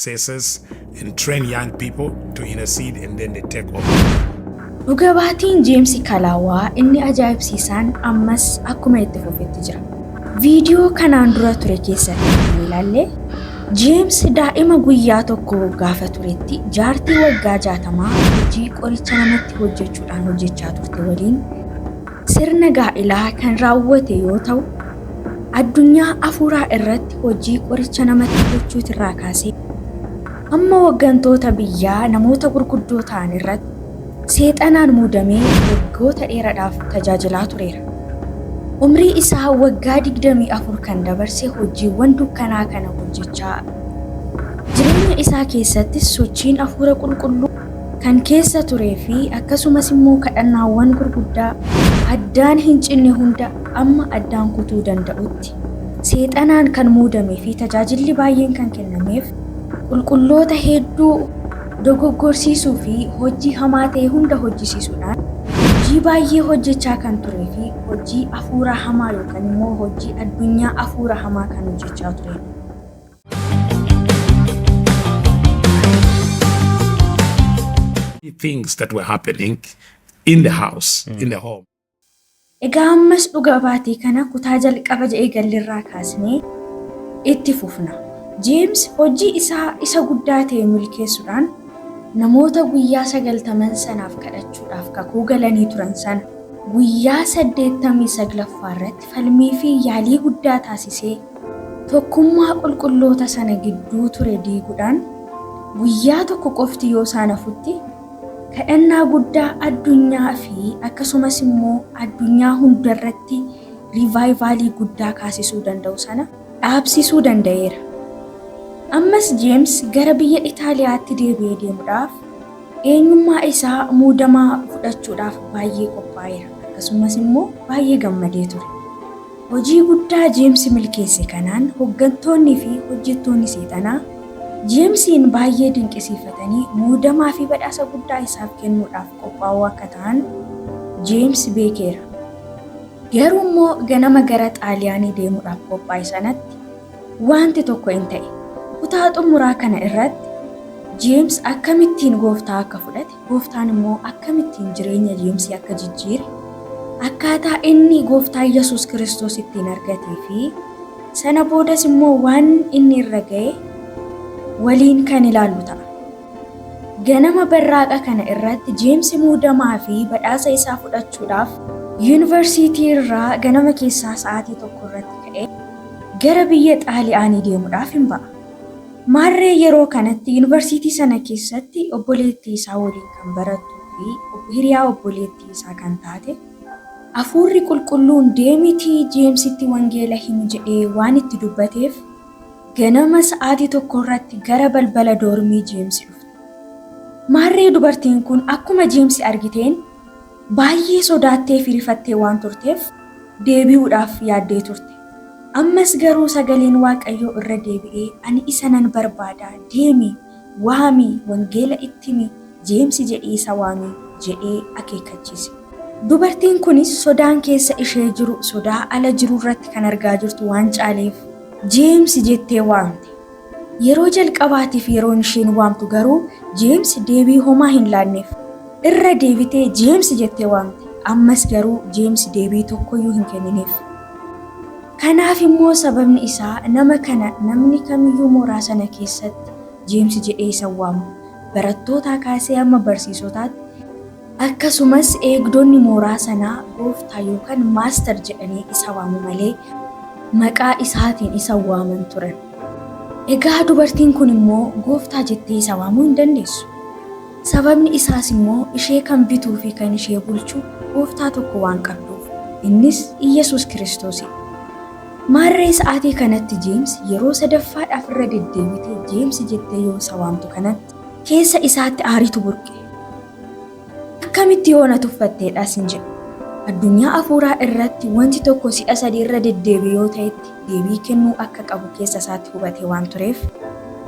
Intercessors and train young people to intercede, and then they take over. Dhuga baatiin Jeemsi Kalaawaa inni ajaa'ibsiisaan ammas akkuma itti fufetti jira. Viidiyoo kanaan dura ture keessatti kan ilaalle, Jeems daa'ima guyyaa tokko gaafa turetti jaartii waggaa 60 hojii qoricha namatti hojjechuudhaan hojjechaa turte waliin sirna gaa'ilaa kan raawwate yoo ta'u, addunyaa afuuraa irratti hojii qoricha namatti gochuutirraa kaasee hamma hoggantoota biyyaa namoota gurguddoo ta'an irratti seexanaan muudamee waggoota dheeraadhaaf tajaajilaa tureera. Umrii isaa waggaa 24 kan dabarse hojiiwwan dukkanaa kana hojjechaa, jireenya isaa keessattis sochiin Hafuura Qulqulluu kan keessa turee fi akkasumas immoo kadhannaawwan gurguddaa addaan hin cinne hunda amma addaan kutuu danda'utti seexanaan kan muudamee fi tajaajilli baay'een kan kennameef qulqulloota hedduu dogoggorsiisuu fi hojii hamaa ta'e hunda hojjisiisuudhaan hojii baay'ee hojjechaa kan turee fi hojii hafuura hamaa yookaan immoo hojii addunyaa hafuura hamaa kan hojjechaa turedha. Things that were happening in the house, in the home. Egaa ammas dhuga baatii kana kutaa jalqaba eegallirraa kaasnee itti fufna. Jeems hojii isaa isa guddaa ta'e milkeessuudhaan namoota guyyaa 90n sanaaf kadhachuudhaaf kakuu galanii turan sana guyyaa 89ffaa irratti falmii fi yaalii guddaa taasisee tokkummaa qulqulloota sana gidduu ture diiguudhaan guyyaa tokko qofti yoo isaan hafutti kadhannaa guddaa addunyaa fi akkasumas immoo addunyaa hundarratti rivaayivaalii guddaa kaasisuu danda'u sana dhaabsisuu danda'eera. Ammas Jeems gara biyya Itaaliyaatti deebi'ee deemuudhaaf eenyummaa isaa muudamaa fudhachuudhaaf baay'ee qophaa'eera. Akkasumas immoo baay'ee gammadee ture. Hojii guddaa Jeems milkeesse kanaan hoggantoonni fi hojjettoonni seexanaa Jeemsiin baay'ee dinqisiifatanii muudamaa fi badhaasa guddaa isaaf kennuudhaaf qophaa'uu akka ta'an Jeems beekeera. Garuu immoo ganama gara Xaaliyaanii deemuudhaaf qophaa'e sanatti wanti tokko hin ta'e. Kutaa xumuraa kana irratti Jeems akkamittiin gooftaa akka fudhate, gooftaan immoo akkamittiin jireenya Jeemsii akka jijjiire, akkaataa inni gooftaa Yesuus Kiristoos ittiin argatee fi sana boodas immoo waan inni irra ga'e waliin kan ilaallu ta'a. Ganama barraaqa kana irratti Jeemsi muudamaa fi badhaasa isaa fudhachuudhaaf yuunivarsiitii irraa ganama keessaa sa'aatii 1 irratti ka'ee gara biyya Xaaliyaanii deemuudhaaf hin ba'a. Maarree yeroo kanatti yuunivarsiitii sana keessatti obboleettii isaa waliin kan barattuu fi hiriyaa obboleettii isaa kan taate Hafuurri Qulqulluun deemitii Jeemsitti wangeela himi jedhee waan itti dubbateef ganama sa'aatii 1 irratti gara balbala doormii Jeemsi dhufte. Maarree dubartiin kun akkuma Jeemsi argiteen baay'ee sodaattee fi rifattee waan turteef deebi'uudhaaf yaaddee turte. Ammas garuu sagaleen Waaqayyoo irra deebi'ee ani isa nan barbaada, deemi, waami, wangeela itti himi, Jeemsi jedhii isa waami jedhee akeekkachiise. Dubartiin kunis sodaan keessa ishee jiru sodaa ala jiru irratti kan argaa jirtu waan caaleef Jeemsi jettee waamte. Yeroo jalqabaatiif yeroon isheen waamtu garuu Jeemsi deebii homaa hin laanneef. Irra deebitee Jeemsi jettee waamte. Ammas garuu Jeemsi deebii tokkoyyuu hin kennineef. Kanaaf immoo sababni isaa nama kana namni kamiyyuu mooraa sana keessatti Jeemsi jedhee isa hin waamu. Barattootaa kaasee hamma barsiisotaatti akkasumas eegdonni mooraa sanaa gooftaa yookaan master jedhanii isa waamu malee maqaa isaatiin isa hin waaman turan. Egaa dubartiin kun immoo gooftaa jettee isa waamuu hin dandeessu. Sababni isaas immoo ishee kan bituu fi kan ishee bulchu gooftaa tokko waan qabduuf, innis Iyyasuus Kiristoosidha. Maarree sa'aatii kanatti Jeems yeroo sadaffaadhaaf irra deddeebitee Jeemsi jettee yoo isa waamtu kanatti keessa isaatti aariitu burqe. Akkamitti yoo na tuffatteedha sin jedhe. Addunyaa afuuraa irratti wanti tokko si'a sadii irra deddeebi'e yoo ta'etti deebii kennuu akka qabu keessa isaatti hubatee waan tureef,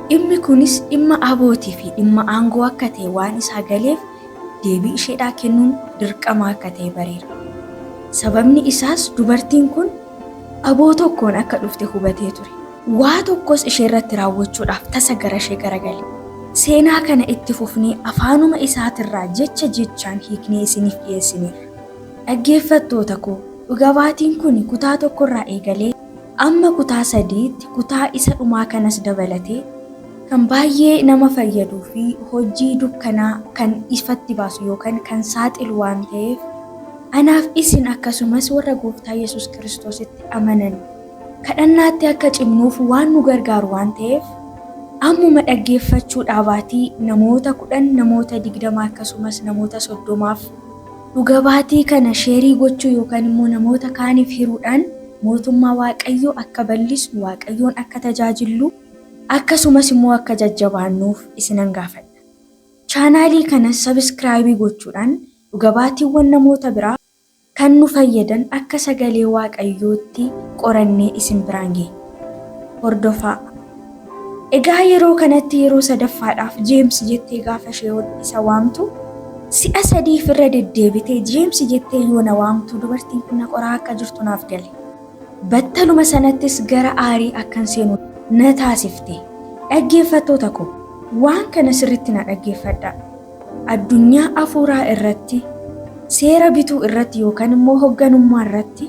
dhimmi kunis dhimma abootii fi dhimma aangoo akka ta'e waan isaa galeef deebii isheedhaa kennuun dirqama akka ta'e bareera. Sababni isaas dubartiin kun aboo tokkoon akka dhufte hubatee ture. Waa tokkos ishee irratti raawwachuudhaaf tasa gara ishee garagale. Seenaa kana itti fufnee afaanuma isaatirraa jecha jechaan hiiknee isiniif dhiyeessineerra. Dhaggeeffattoota koo, dhuga baatiin kun kutaa tokkorraa eegalee amma kutaa 3tti kutaa isa dhumaa kanas dabalatee kan baay'ee nama fayyaduu fi hojii dukkanaa kan ifatti baasu yookaan kan saaxilu waan ta'eef anaaf isin akkasumas warra Gooftaa Yesuus Kiristoositti amanan kadhannaatti akka cimnuuf waan nu gargaaru waan ta'eef ammuma dhaggeeffachuu dhaabaatii namoota 10, namoota 20 akkasumas namoota 30f dhuga baatii kana sheerii gochuu yookaan immoo namoota kaaniif hiruudhaan mootummaa Waaqayyoo akka bal'isnu, Waaqayyoon akka tajaajillu, akkasumas immoo akka jajjabaannuuf isinan gaafadha. Chaanaalii kanas sabiskiraayibii gochuudhaan dhuga baatiiwwan namoota biraa kan nu fayyadan akka sagalee Waaqayyootti qorannee isin biraan geenya. Hordofaa. Egaa yeroo kanatti yeroo sadaffaadhaaf Jeems jettee gaafa ishee isa waamtu si'a sadiif irra deddeebitee Jeems jettee yoo na waamtu dubartiin kun na qoraa akka jirtu naaf gale. Battaluma sanattis gara aarii akkan seenu na taasifte. Dhaggeeffattoota koo, waan kana sirriitti na dhaggeeffadhaa. Addunyaa afuuraa irratti, seera bituu irratti yookaan immoo hogganummaa irratti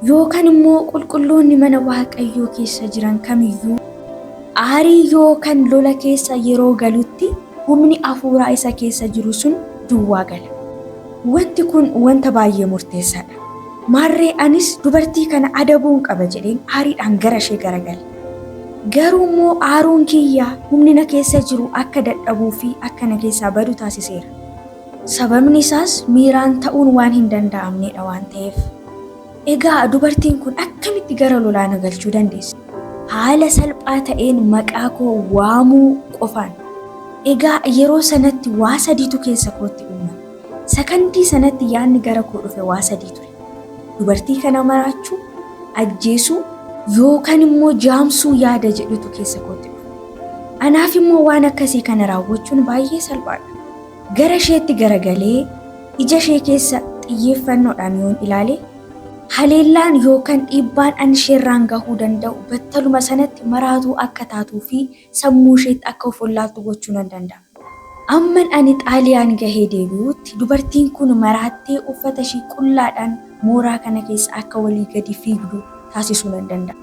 yookaan immoo qulqulloonni mana Waaqayyoo keessa jiran kamiyyuu aarii yookaan lola keessa yeroo galutti humni afuuraa isa keessa jiru sun duwwaa gala. Wanti kun wanta baay'ee murteessaadha. Maarree anis dubartii kana adabuun qaba jedheen aariidhaan gara ishee garagale. Garuu immoo aaruun kiyya humni na keessa jiru akka dadhabuu fi akka na keessaa badu taasiseera. Sababni isaas miiraan ta'uun waan hin danda'amneedha waan ta'eef. Egaa dubartiin kun akkamitti gara lolaa na galchuu dandeessi? Haala salphaa ta'een maqaa koo waamuu qofaan. Egaa yeroo sanatti waa sadiitu keessa kootti uumame. Sakandii sanatti yaadni gara koo dhufe waa sadii ture. Dubartii kana maraachuu, ajjeesuu yookaan immoo jaamsuu yaada jedhutu keessa kootti dhufe. Anaaf immoo waan akkasii kana raawwachuun baay'ee salphaadha. Gara isheetti garagalee ija ishee keessa xiyyeeffannoodhaan yoon ilaale, haleellaan yookaan dhiibbaan an isheerraan gahuu danda'u battaluma sanatti maraatuu akka taatuu fi sammuu isheetti akka of wallaaltu gochuu nan danda'a. Amman ani Xaaliyaan gahee deebi'utti dubartiin kun maraattee uffata ishii qullaadhaan mooraa kana keessa akka walii gadi fiigdu taasisuu nan danda'a.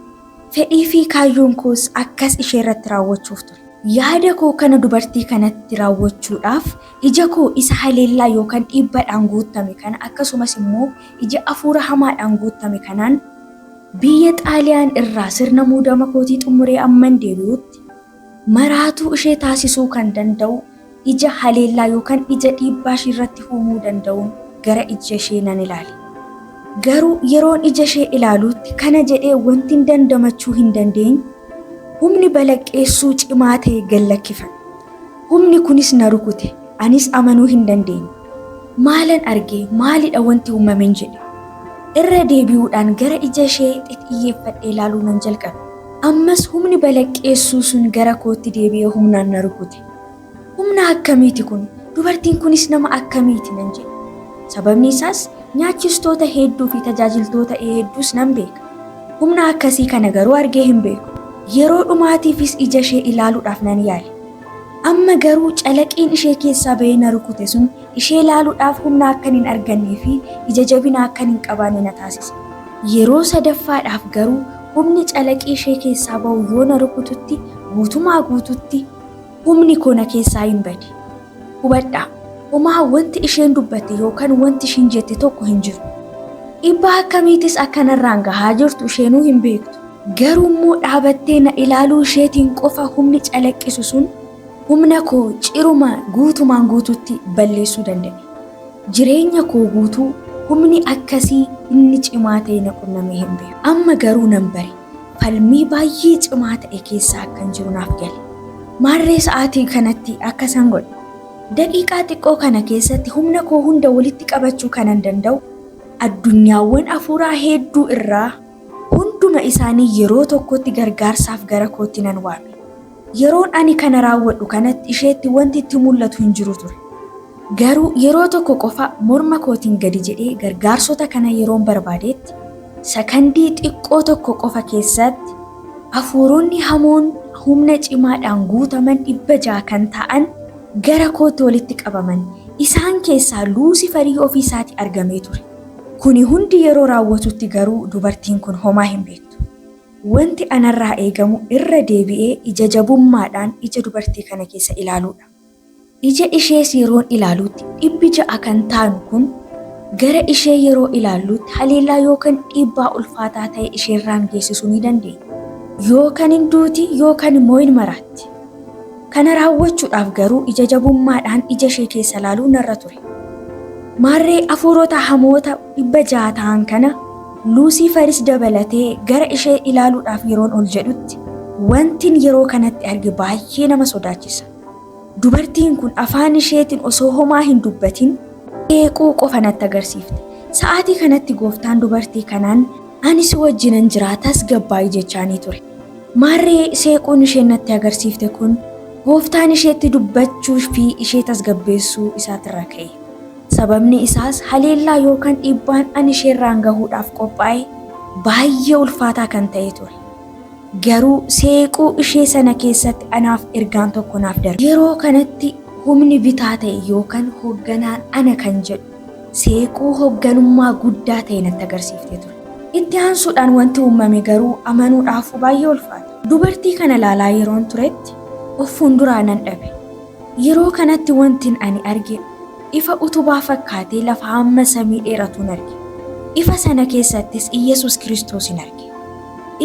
Fedhii fi kaayyoon koos akkas isheerratti raawwachuuf ture. Yaada koo kana dubartii kanatti raawwachuudhaaf ija koo isa haleellaa yookaan dhiibbadhaan guuttame kana akkasumas immoo ija afuura hamaadhaan guuttame kanaan biyya Xaaliyaan irraa sirna muudama kootii xumuree amman deebi'utti maraatuu ishee taasisuu kan danda'u ija haleellaa yookaan ija dhiibbaa ishee irratti uumuu danda'uun gara ija ishee nan ilaale. Garuu yeroon ija ishee ilaaluutti kana jedhee wantin dandamachuu hin dandeenye humni balaqqeessuu cimaa ta'e gad lakkifame. Humni kunis na rukute, anis amanuu hin dandeenye. Maalan arge? Maalidha wanti uumamen jedhe. Irra deebi'uudhaan gara ija ishee xixiyyeeffadhee ilaaluu nan jalqabe. Ammas humni balaqqeessuu sun gara kootti deebi'ee humnaan na rukute. Humna akkamiiti kun? Dubartiin kunis nama akkamiiti? nan jedhe. Sababni isaas nyaachistoota hedduu fi tajaajiltoota hedduus nan beeka. Humna akkasii kana garuu argee hin beeku. Yeroo dhumaatiifis ija ishee ilaaluudhaaf nan yaale. Amma garuu calaqiin ishee keessaa ba'ee na rukute sun ishee ilaaluudhaaf humna akkan hin argannee fi ija jabina akkan hin qabaanne na taasise. Yeroo sadaffaadhaaf garuu humni calaqii ishee keessaa ba'u yoo na rukututti guutumaa guututti humni koo na keessaa hin bade. Hubadhaa, homaa wanti isheen dubbatte yookaan wanti ishiin jette tokko hin jiru. Dhiibbaa akkamiitis akka narraan gahaa jirtu isheenuu hin beektu. Garuu immoo dhaabattee na ilaaluu isheetiin qofa humni calaqqisu sun humna koo ciruma guutumaan guututti balleessuu danda'e. Jireenya koo guutuu humni akkasii inni cimaa ta'e na qunnamee hin beeku. Amma garuu nan bare. Falmii baay'ee cimaa ta'e keessa akkan jiru naaf gale. Maarree sa'aatii kanatti akkasan godhe. Daqiiqaa xiqqoo kana keessatti humna koo hunda walitti qabachuu kanan danda'u addunyaawwan afuuraa hedduu irraa hunduma isaanii yeroo tokkotti gargaarsaaf gara kootti nan waame. Yeroon ani kana raawwadhu kanatti isheetti wanti itti mul'atu hin jiru ture. Garuu yeroo tokko qofa morma kootiin gadi jedhee gargaarsota kana yeroon barbaadetti sakandii xiqqoo tokko qofa keessatti Hafuuronni hamoon humna cimaadhaan guutaman 600 kan ta'an gara kootti walitti qabaman. Isaan keessaa Luusifarii ofii isaatii argamee ture. Kuni hundi yeroo raawwatutti garuu dubartiin kun homaa hin beektu. Wanti anarraa eegamu irra deebi'ee ija jabummaadhaan ija dubartii kana keessa ilaaluudha. Ija ishees yeroon ilaalutti 600 kan ta'an kun gara ishee yeroo ilaallutti haleellaa yookan dhiibbaa ulfaataa ta'e isheerraan geessisuu ni dandeenya. Yookan hin duuti yookan immoo hin maraatti. Kana raawwachuudhaaf garuu ija jabummaadhaan ija ishee keessa ilaaluu narra ture. Maarree hafuurota hamoota 600 ta'an kana Luusiifaris dabalatee gara ishee ilaaluudhaaf yeroon ol jedhutti wantin yeroo kanatti arge baay'ee nama sodaachisa. Dubartiin kun afaan isheetiin osoo homaa hin dubbatin seequu qofa natti agarsiifte. Sa'aatii kanatti gooftaan dubartii kanaan ani si wajjinan jiraa tasgabbaa'i jechaanii ture. Maarree seequun isheen natti agarsiifte kun gooftaan isheetti dubbachuu fi ishee tasgabbeessuu isaatirraa ka'e. Sababni isaas haleellaa yookaan dhiibbaan ani isheerraan gahuudhaaf qophaa'e baay'ee ulfaataa kan ta'e ture. Garuu seequu ishee sana keessatti anaaf ergaan tokko naaf darbe. Yeroo kanatti humni bitaa ta'e yookaan hogganaan ana kan jedhu seequu hogganummaa guddaa ta'e natti agarsiiftee ture. Itti aansuudhaan wanti uumame garuu amanuudhaafuu baay'ee ulfaata. Dubartii kana ilaalaa yeroon turetti of fuulduraa nan dhabe. Yeroo kanatti wantin ani arge ifa utubaa fakkaatee lafa hamma samii dheeratuun arge. Ifa sana keessattis Iyyasuus Kiristoosin arge.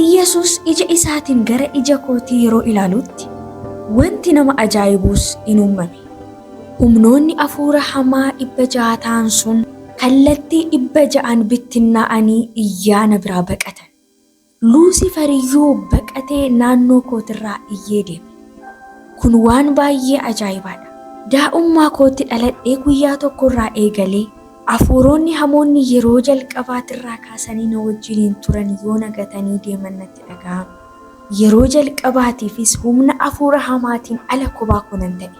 Iyyasuus ija isaatiin gara ija kootii yeroo ilaalutti wanti nama ajaa'ibuus in uumame. Humnoonni hafuura hamaa 600 ta'an sun kallattii 600n bittinnaa'anii iyyaa na biraa baqatan. Luusifariyyuu baqatee naannoo kootirraa iyyee deeme. Kun waan baay'ee ajaa'ibaadha. Daa'ummaa kootti dhaladhee guyyaa tokkorraa eegalee hafuuronni hamoonni yeroo jalqabaatirraa kaasanii na wajjiniin turan yoo na gatanii deeman natti dhaga'ama. Yeroo jalqabaatiifis humna hafuura hamaatiin ala kophaa koo nan ta'e.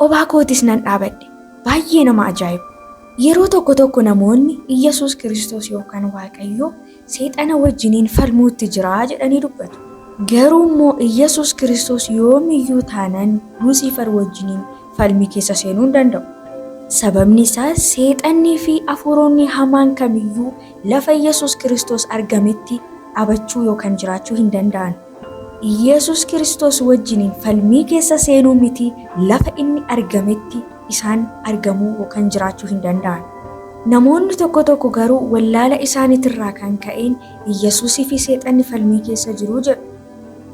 Kophaa kootis nan dhaabadhe. Baay'ee nama ajaa'iba. Yeroo tokko tokko namoonni Iyyasuus Kiristoos yookaan Waaqayyo seexana wajjiniin falmuutti jira jedhanii dubbatu. Garuu immoo Iyyasuus Kiristoos yoomiyyuu taanan Luusiifar wajjiniin falmii keessa seenuu hin danda'u. Sababni isaas seexannii fi hafuuronni hamaan kamiyyuu lafa Iyyasuus Kiristoos argametti dhaabachuu yookaan jiraachuu hin danda'an. Iyyasuus Kiristoos wajjiniin falmii keessa seenuu miti lafa inni argametti isaan argamuu yookaan jiraachuu hin danda'an. Namoonni tokko tokko garuu wallaala isaaniitirraa kan ka'een Iyyasuusii fi seexanni falmii keessa jiru jedhu.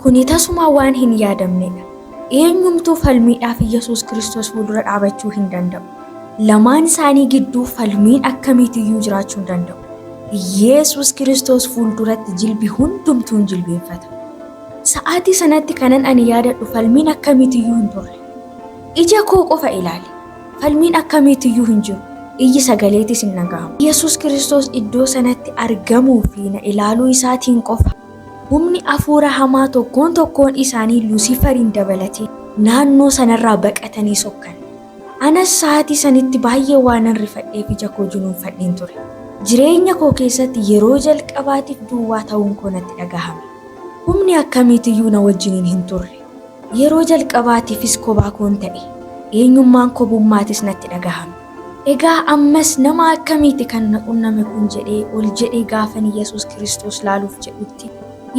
Kuni tasumaa waan hin yaadamnedha. Eenyumtuu falmiidhaaf Iyyasuus Kiristoos fuuldura dhaabachuu hin danda'u. Lamaan isaanii gidduu falmiin akkamiitiyyuu jiraachuu hin danda'u. Iyyasuus Kiristoos fuulduratti jilbi hundumtuu hin jilbeenfata. Sa'aatii sanatti kanan ani yaadadhu falmiin akkamiitiyyuu hin turre. Ija koo qofa ilaale. Falmiin akkamiitiyyuu hin jiru. Iyyi sagaleetis hin dhaga'amu. Iyyasuus Kiristoos iddoo sanatti argamuu fi na ilaaluu isaatiin qofa humni hafuura hamaa tokkoon tokkoon isaanii Luusifariin dabalatee naannoo sanarraa baqatanii sokkan. Anas sa'aatii sanitti baay'ee waanan rifadheef ija koo junuunfadheen ture. Jireenya koo keessatti yeroo jalqabaatiif duwwaa ta'uun koo natti dhagahame. Humni akkamiitiyyuu na wajjiniin hin turre. Yeroo jalqabaatiifis kophaa koon ta'e. Eenyummaan kobummaatis natti dhagahame. Egaa ammas nama akkamiiti kan na qunname kun jedhee ol jedhee gaafan Iyyasuus Kiristoos laaluuf jedhutti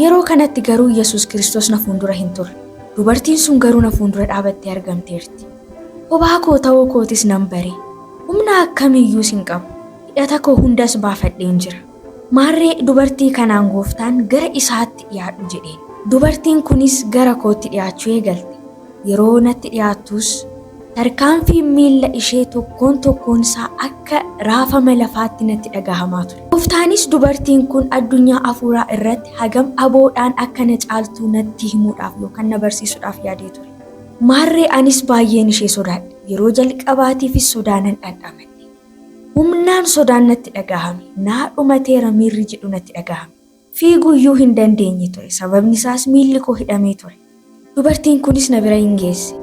yeroo kanatti garuu Iyyasuus Kiristoos na fuuldura hin turre. Dubartiin sun garuu na fuuldura dhaabattee argamteerti. Kophaa koo ta'uu kootis nan bare. Humna akkamiiyyuus hin qabu. Hidhata koo hundas baafadheen jira. Maarree dubartii kanaan gooftaan gara isaatti dhiyaadhu jedheen. Dubartiin kunis gara kootti dhiyaachuu eegalte. Yeroo natti dhiyaattus tarkaanfiin miilla ishee tokkoon tokkoon isaa akka raafama lafaatti natti dhagahamaa ture. Gooftaanis dubartiin kun addunyaa hafuuraa irratti hagam aboodhaan akka na caaltuu natti himuudhaaf yookaan na barsiisuudhaaf yaadee ture. Maarree anis baay'een ishee sodaadhe. Yeroo jalqabaatiifis sodaa nan dhandhamadhe. Humnaan sodaan natti dhagahame. Naa dhumateera miirri jedhu natti dhagahame. Fiiguyyuu hin dandeenye ture. Sababni isaas miilli koo hidhamee ture. Dubartiin kunis na bira hin geesse.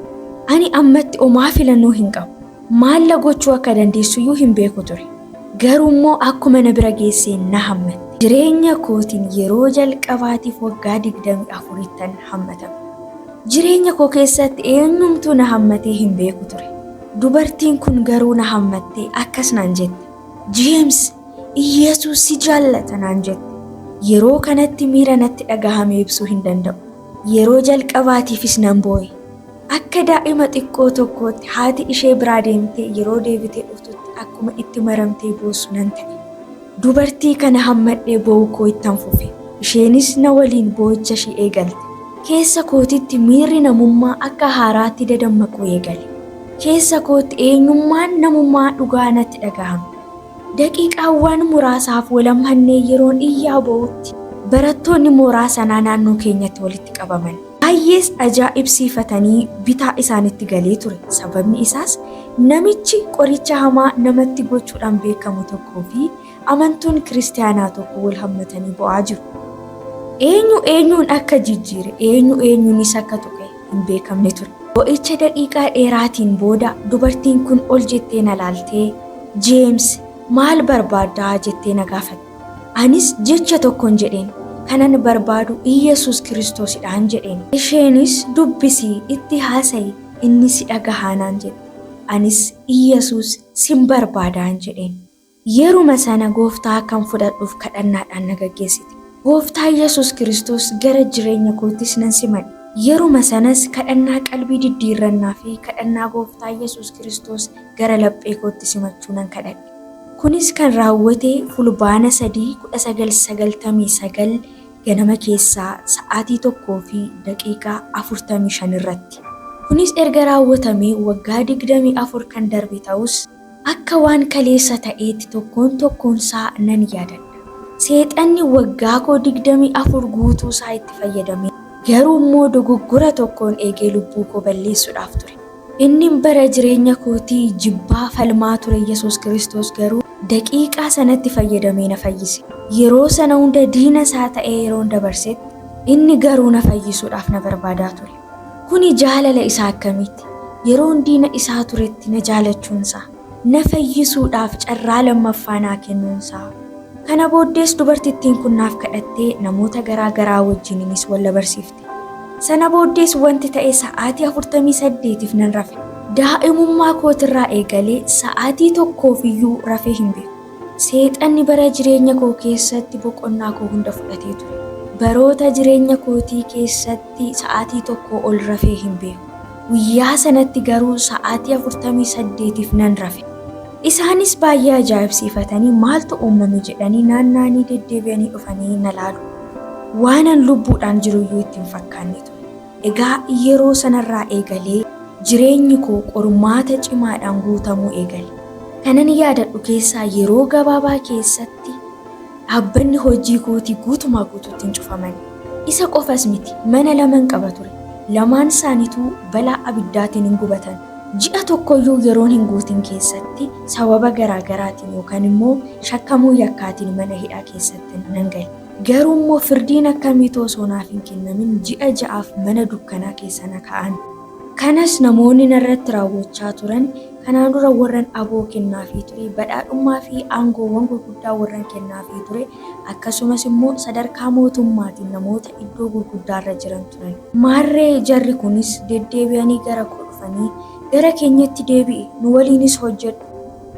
Ani ammatti omaa filannoo hin qabu. Maal gochuu akka dandeessuyyuu hin beeku ture. Garuu immoo akkuma na bira geesseen na hammatte. Jireenya kootiin yeroo jalqabaatiif waggaa 24ttan hammatame. Jireenya koo keessatti eenyumtuu na hammatee hin beeku ture. Dubartiin kun garuu na hammattee akkas naan jette. Jeems, Iyyasuus si jaallata naan jette. Yeroo kanatti miira natti dhagahame ibsuu hin danda'u. Yeroo jalqabaatiifis nan boo'e. Akka daa'ima xiqqoo tokkootti haati ishee biraa deemtee yeroo deebitee dhuftutti akkuma itti maramtee boossu nan ta'e. Dubartii kana hammadhee boo'uu koo ittan fufe. Isheenis na waliin boo'icha ishii eegalte. Keessa kootitti miirri namummaa akka haaraatti dadammaquu eegale. Keessa kootti eenyummaan namummaa dhugaa natti dhagahame. Daqiiqaawwan muraasaaf wal hammannee yeroon iyyaa boo'utti barattoonni mooraa sanaa naannoo keenyatti walitti qabaman. Baay'ees ajaa'ibsiifatanii bitaa isaanitti galee ture. Sababni isaas namichi qoricha hamaa namatti gochuudhaan beekamu tokkoo fi amantuun kiristiyaanaa tokko wal hammatanii bo'aa jiru. Eenyu eenyuun akka jijjiire, eenyu eenyuunis akka tuqe hin beekamne ture. Bo'icha daqiiqaa dheeraatiin booda dubartiin kun ol jettee na laaltee, Jeems, maal barbaaddaa jettee na gaafatte. Anis jecha tokkon jedheen. Kanan barbaadu Iyyasuus Kiristoosidhaan jedheen. Isheenis dubbisi, itti haasa'i, inni si dhagahaa naan jette. Anis Iyyasuus sin barbaadaan jedheen. Yeruma sana Gooftaa akkan fudhadhuuf kadhannaadhaan na gaggeessite. Gooftaa Iyyasuus Kiristoos gara jireenya koottis nan simadhe. Yeruma sanas kadhannaa qalbii diddiirrannaa fi kadhannaa Gooftaa Iyyasuus Kiristoos gara laphee kootti simachuu nan kadhadhe. Kunis kan raawwate Fulbaana 3, 1999 ganama keessaa sa'aatii 1:45 irratti. Kunis erga raawwatamee waggaa 24 kan darbe ta'us, akka waan kaleessa ta'eetti tokkoon tokkoonsaa nan yaadadha. Seexanni waggaa koo 24 guutuusaa itti fayyadamee, garuu immoo dogoggora tokkoon eegee lubbuu koo balleessuudhaaf ture. Innin bara jireenya kootii jibbaa falmaa ture Yesuus Kiristoos garuu daqiiqaa sanatti fayyadamee na fayyise. Yeroo sana hunda diina isaa ta'ee yeroon dabarsetti, inni garuu na fayyisuudhaaf na barbaadaa ture. Kuni jaalala isaa akkamiiti! Yeroon diina isaa turetti na jaalachuunsaa, na fayyisuudhaaf carraa lammaffaa naa kennuunsaa. Kana booddees dubartittiin kun naaf kadhattee namoota garaa garaa wajjiniinis wal na barsiifte. Sana booddees wanti ta'e sa'aatii 48f nan rafe. Daa'imummaa kootirraa eegalee sa'aatii tokkoofiyyuu rafee hin beeku. Seexanni bara jireenya koo keessatti boqonnaa koo hunda fudhatee ture. Baroota jireenya kootii keessatti sa'aatii tokkoo ol rafee hin beeku. Guyyaa sanatti garuu sa'aatii 48f nan rafe. Isaanis baay'ee ajaa'ibsiifatanii maaltu uumame jedhanii naanna'anii deddeebi'anii dhufanii na laalu. Waanan lubbuudhaan jiruyyuu itti hin fakkaanne ture. Egaa yeroo sanarraa eegalee jireenyi koo qormaata cimaadhaan guutamuu eegale. Kanan yaadadhu keessaa yeroo gabaabaa keessatti dhaabbanni hojii kootii guutumaa guutuutti hin cufaman. Isa qofas miti, mana laman qaba ture. Lamaan isaaniituu balaa abiddaatiin hin gubatan. Ji'a tokkoyyuu yeroon hin guutin keessatti sababa garaa garaatiin yookaan immoo shakkamuu yakkaatiin mana hidhaa keessatti nan gale. Garuu immoo firdiin akkamiituu osoo naaf hin kennamin ji'a ja'aaf mana dukkanaa keessa na kaa'an. Kanas namoonni narratti raawwachaa turan kanaan dura warran aboo kennaafii ture, badhaadhummaa fi aangoowwan gurguddaa warran kennaafii ture, akkasumas immoo sadarkaa mootummaatiin namoota iddoo gurguddaarra jiran turan. Maarree jarri kunis deddeebi'anii gara koo dhufanii, Gara keenyatti deebi'i, nu waliinis hojjedhu.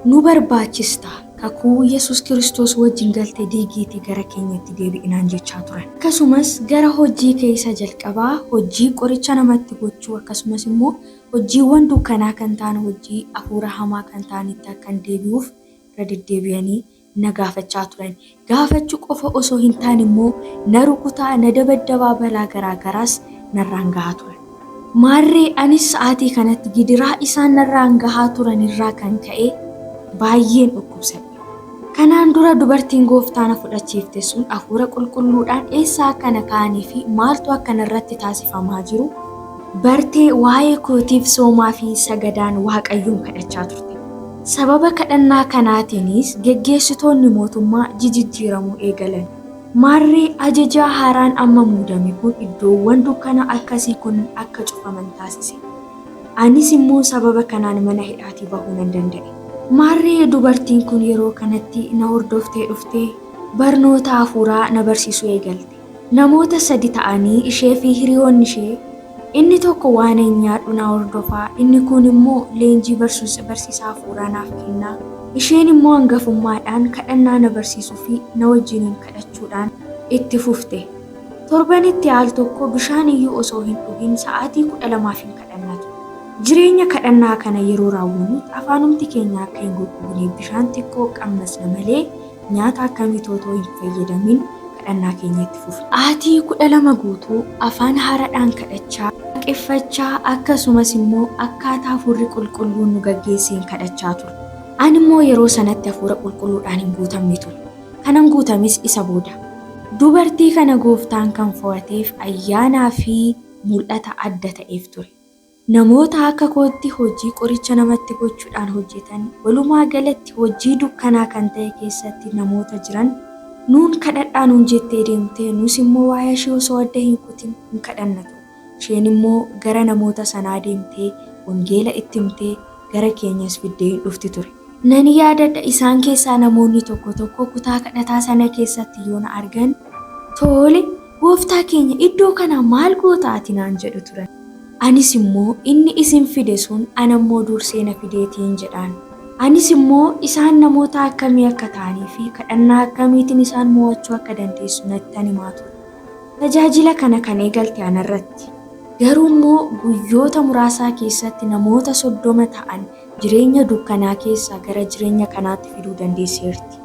Nu barbaachista, kakuu Yesuus Kiristoos wajjin galte diigiitii gara keenyatti deebi'i naan jechaa turan. Akkasumas gara hojii kee isa jalqabaa, hojii qoricha namatti gochuu akkasumas immoo hojiiwwan dukkanaa kan ta'an hojii hafuura hamaa kan ta'anitti akkan deebi'uuf irra deddeebi'anii na gaafachaa turan. Gaafachuu qofa osoo hin taane immoo na rukutaa, na dabaddabaa balaa garaa garaas narraan gahaa turan. Maarree anis sa'aatii kanatti gidiraa isaan narraan gahaa turan irraa kan ka'e baay'een dhukkubsadhe. Kanaan dura dubartiin Gooftaa na fudhachiifte sun Hafuura Qulqulluudhaan eessa akka na kaa'anii fi maaltu akka narratti taasifamaa jiru bartee waa'ee kootiif soomaa fi sagadaan Waaqayyoon kadhachaa turte. Sababa kadhannaa kanaatiinis geggeessitoonni mootummaa jijijjiiramuu eegalan. Maarree ajajaa haaraan amma muudame kun iddoowwan dukkana akkasii kun akka cufaman taasise. Anis immoo sababa kanaan mana hidhaatii bahuu nan danda'e. Maarree dubartiin kun yeroo kanatti na hordoftee dhuftee, barnoota hafuuraa na barsiisuu eegalte. Namoota sadi ta'anii ishee fi hiriyoonni ishee inni tokko waan ani nyaadhu na hordofaa, inni kun immoo leenjii barsiisaa hafuuraa naaf kennaa. Isheen immoo hangafummaadhaan kadhannaa na barsiisuu fi na wajjiniin kadhachuudhaan itti fufte. Torbanitti al tokko bishaan iyyuu osoo hin dhugin sa'aatii 12f hin kadhanna ture. Jireenya kadhannaa kana yeroo raawwannutti afaanumti keenya akka hin goggogneef bishaan xiqqoo qammasna malee nyaata akkamiitu otoo hin fayyadamin kadhannaa keenya itti fufna. Sa'aatii 12 guutuu afaan haaraadhaan kadhachaa, waaqeffachaa akkasumas immoo akkaataa hafuurri qulqulluun nu gaggeesseen kadhachaa turre. Ani immoo yeroo sanatti hafuura qulqulluudhaan hin guutamne ture. Kanan guutames isa booda. Dubartii kana gooftaan kan fo'ateef ayyaanaa fi mul'ata adda ta'eef ture. Namoota akka kootti hojii qoricha namatti gochuudhaan hojjetan, walumaa galatti hojii dukkanaa kan ta'e keessatti namoota jiran nuun kadhadhaa nuun jettee deemtee nus immoo waa'ee ishee osoo adda hin kutin hin kadhanna ture. Isheen immoo gara namoota sanaa deemtee wangeela itti himtee gara keenyas fiddee hin dhufti ture. Nan yaadadha isaan keessaa namoonni tokko tokko kutaa kadhataa sana keessatti yoo na argan, Tole, gooftaa keenya iddoo kana maal goota ati naan jedhu turan. Anis immoo inni isin fide sun ana immoo dursee na fideetiin jedhaan. Anis immoo isaan namoota akkamii akka ta'anii fi kadhannaa akkamiitiin isaan mo'achuu akka dandeessu nattan himaa ture. Tajaajila kana kan eegalte anarratti. Garuu immoo guyyoota muraasaa keessatti namoota 30 ta'an jireenya dukkanaa keessaa gara jireenya kanaatti fiduu dandeesseerti.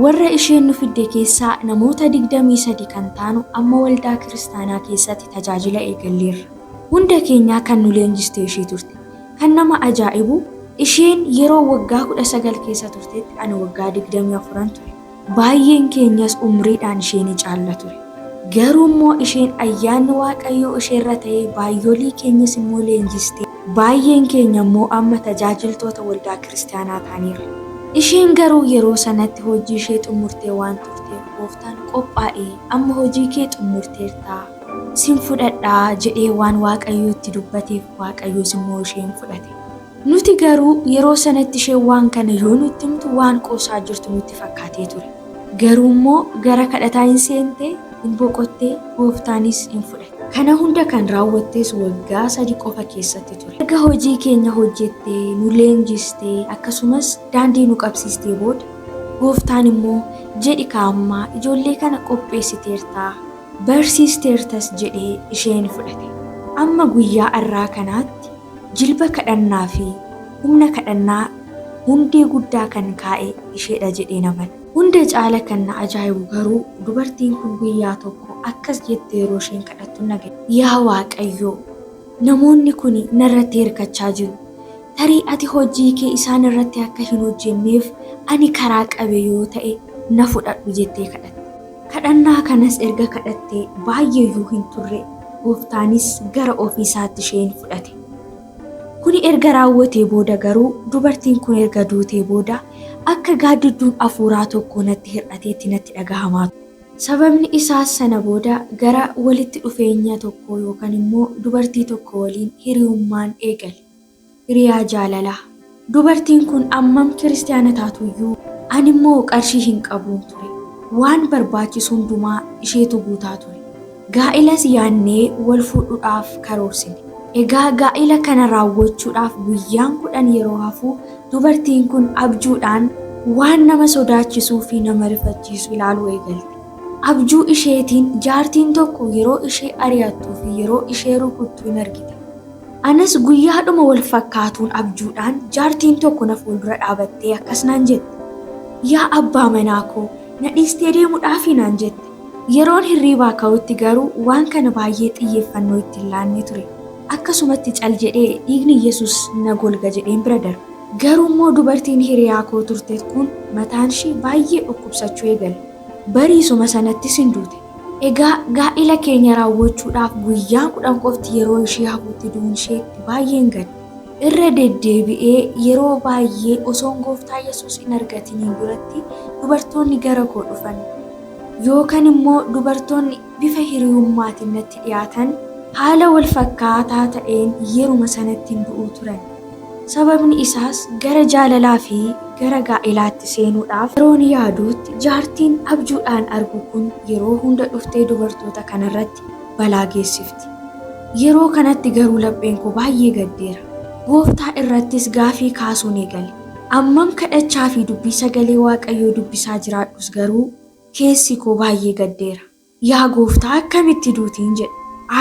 Warra isheen nu fidde keessaa namoota 23 kan taanu amma waldaa kiristaanaa keessatti tajaajila eegalleerra. Hunda keenyaa kan nu leenjiste ishee turte. Kan nama ajaa'ibu isheen yeroo waggaa 19 keessa turtetti ani waggaa 24n ture. Baay'een keenyas umriidhaan ishee ni caalla ture. Garuu immoo isheen ayyaanni Waaqayyoo isheerra ta'ee baay'olii keenyas immoo leenjistee baay'een keenya immoo amma tajaajiltoota waldaa kiristaanaa taaneerra. Isheen garuu yeroo sanatti hojii ishee xummurtee waan turteef gooftaan qophaa'ii amma hojii kee xummurteertaa sin fudhadhaa jedhee waan Waaqayyootti dubbateef Waaqayyos immoo isheen fudhate. Nuti garuu yeroo sanatti isheen waan kana yoo nutti himtu waan qoosaa jirtu nutti fakkaatee ture. Garuu immoo gara kadhataa in seente, in boqotte, gooftaanis in fudhate. Kana hunda kan raawwattes waggaa sadi qofa keessatti ture. Erga hojii keenya hojjettee, nu leenjistee, akkasumas daandii nu qabsiistee booda, gooftaan immoo jedhi kaa ammaa ijoollee kana qopheessiteertaa, barsiisteertas jedhee isheen fudhate. Amma guyyaa arraa kanaatti Jilba kadhannaa fi humna kadhannaa hundee guddaa kan kaa'e isheedha jedheen amana. Hunda caala kan na ajaa'ibu garuu dubartiin kun guyyaa tokko akkas jettee yeroo isheen kadhattun dhaga'e. Yaa Waaqayyoo! Namoonni kuni narratti hirkachaa jiru. Tarii ati hojii kee isaan irratti akka hin hojjenneef ani karaa qabe yoo ta'e na fudhadhu jettee kadhatte. Kadhannaa kanas erga kadhattee baay'eeyyuu hin turre, Gooftaanis gara ofii isaatti ishee in fudhate. Kuni erga raawwatee booda garuu dubartiin kun erga duutee booda akka gaaddidduun afuuraa tokko natti hir'ateetti natti dhagahamaa ture. Sababni isaas sana booda gara walitti dhufeenya tokkoo yookan immoo dubartii tokko waliin hiriyummaan eegale. Hiriyaa jaalalaa. Dubartiin kun ammam kiristiyaana taatuyyuu ani immoo qarshii hin qabuun ture. Waan barbaachisu hundumaa isheetu guutaa ture. Gaa'ilas yaadnee wal fuudhuudhaaf karoorsine. Egaa gaa'ila kana raawwachuudhaaf guyyaan 10 yeroo hafu dubartiin kun abjuudhaan waan nama sodaachisuu fi nama rifachiisu ilaaluu eegalte. Abjuu isheetiin jaartiin tokko yeroo ishee ari'attuu fi yeroo ishee rukuttu in argite. Anas guyyaadhuma wal fakkaatuun abjuudhaan jaartiin tokko na fuuldura dhaabattee akkas naan jette, Yaa abbaa manaa koo, na dhiistee deemuudhaafii? naan jette. Yeroon hirriibaa ka'utti garuu waan kana baay'ee xiyyeeffannoo itti hin laanne ture. Akkasumatti cal jedhee dhiigni Yesus na golga jedheen bira darbe. Garuu immoo dubartiin hiriyaa koo turte kun mataan ishii baay'ee dhukkubsachuu eegale. Bariisuma sanattis in duute. Egaa gaa'ila keenya raawwachuudhaaf guyyaan 10 qofti yeroo ishee hafutti du'uun isheetti baay'een gadde. Irra deddeebi'ee yeroo baay'ee osoon Gooftaa Yesuus hin argatiniin duratti dubartoonni gara koo dhufan yookan immoo dubartoonni bifa hiriyummaatiin natti dhiyaatan haala wal fakkaataa ta'een yeruma sanatti hin du'uu turan. Sababni isaas gara jaalalaa fi gara gaa'elaatti seenuudhaaf yeroon yaaduutti jaartiin abjuudhaan argu kun yeroo hunda dhuftee dubartoota kanarratti balaa geessifti. Yeroo kanatti garuu lapheen koo baay'ee gaddeera. Gooftaa irrattis gaafii kaasuun eegale. Ammam kadhachaa fi dubbii sagalee Waaqayyoo dubbisaa jiraadhus garuu keessi koo baay'ee gaddeera. Yaa Gooftaa akkamitti duutiin jedhe.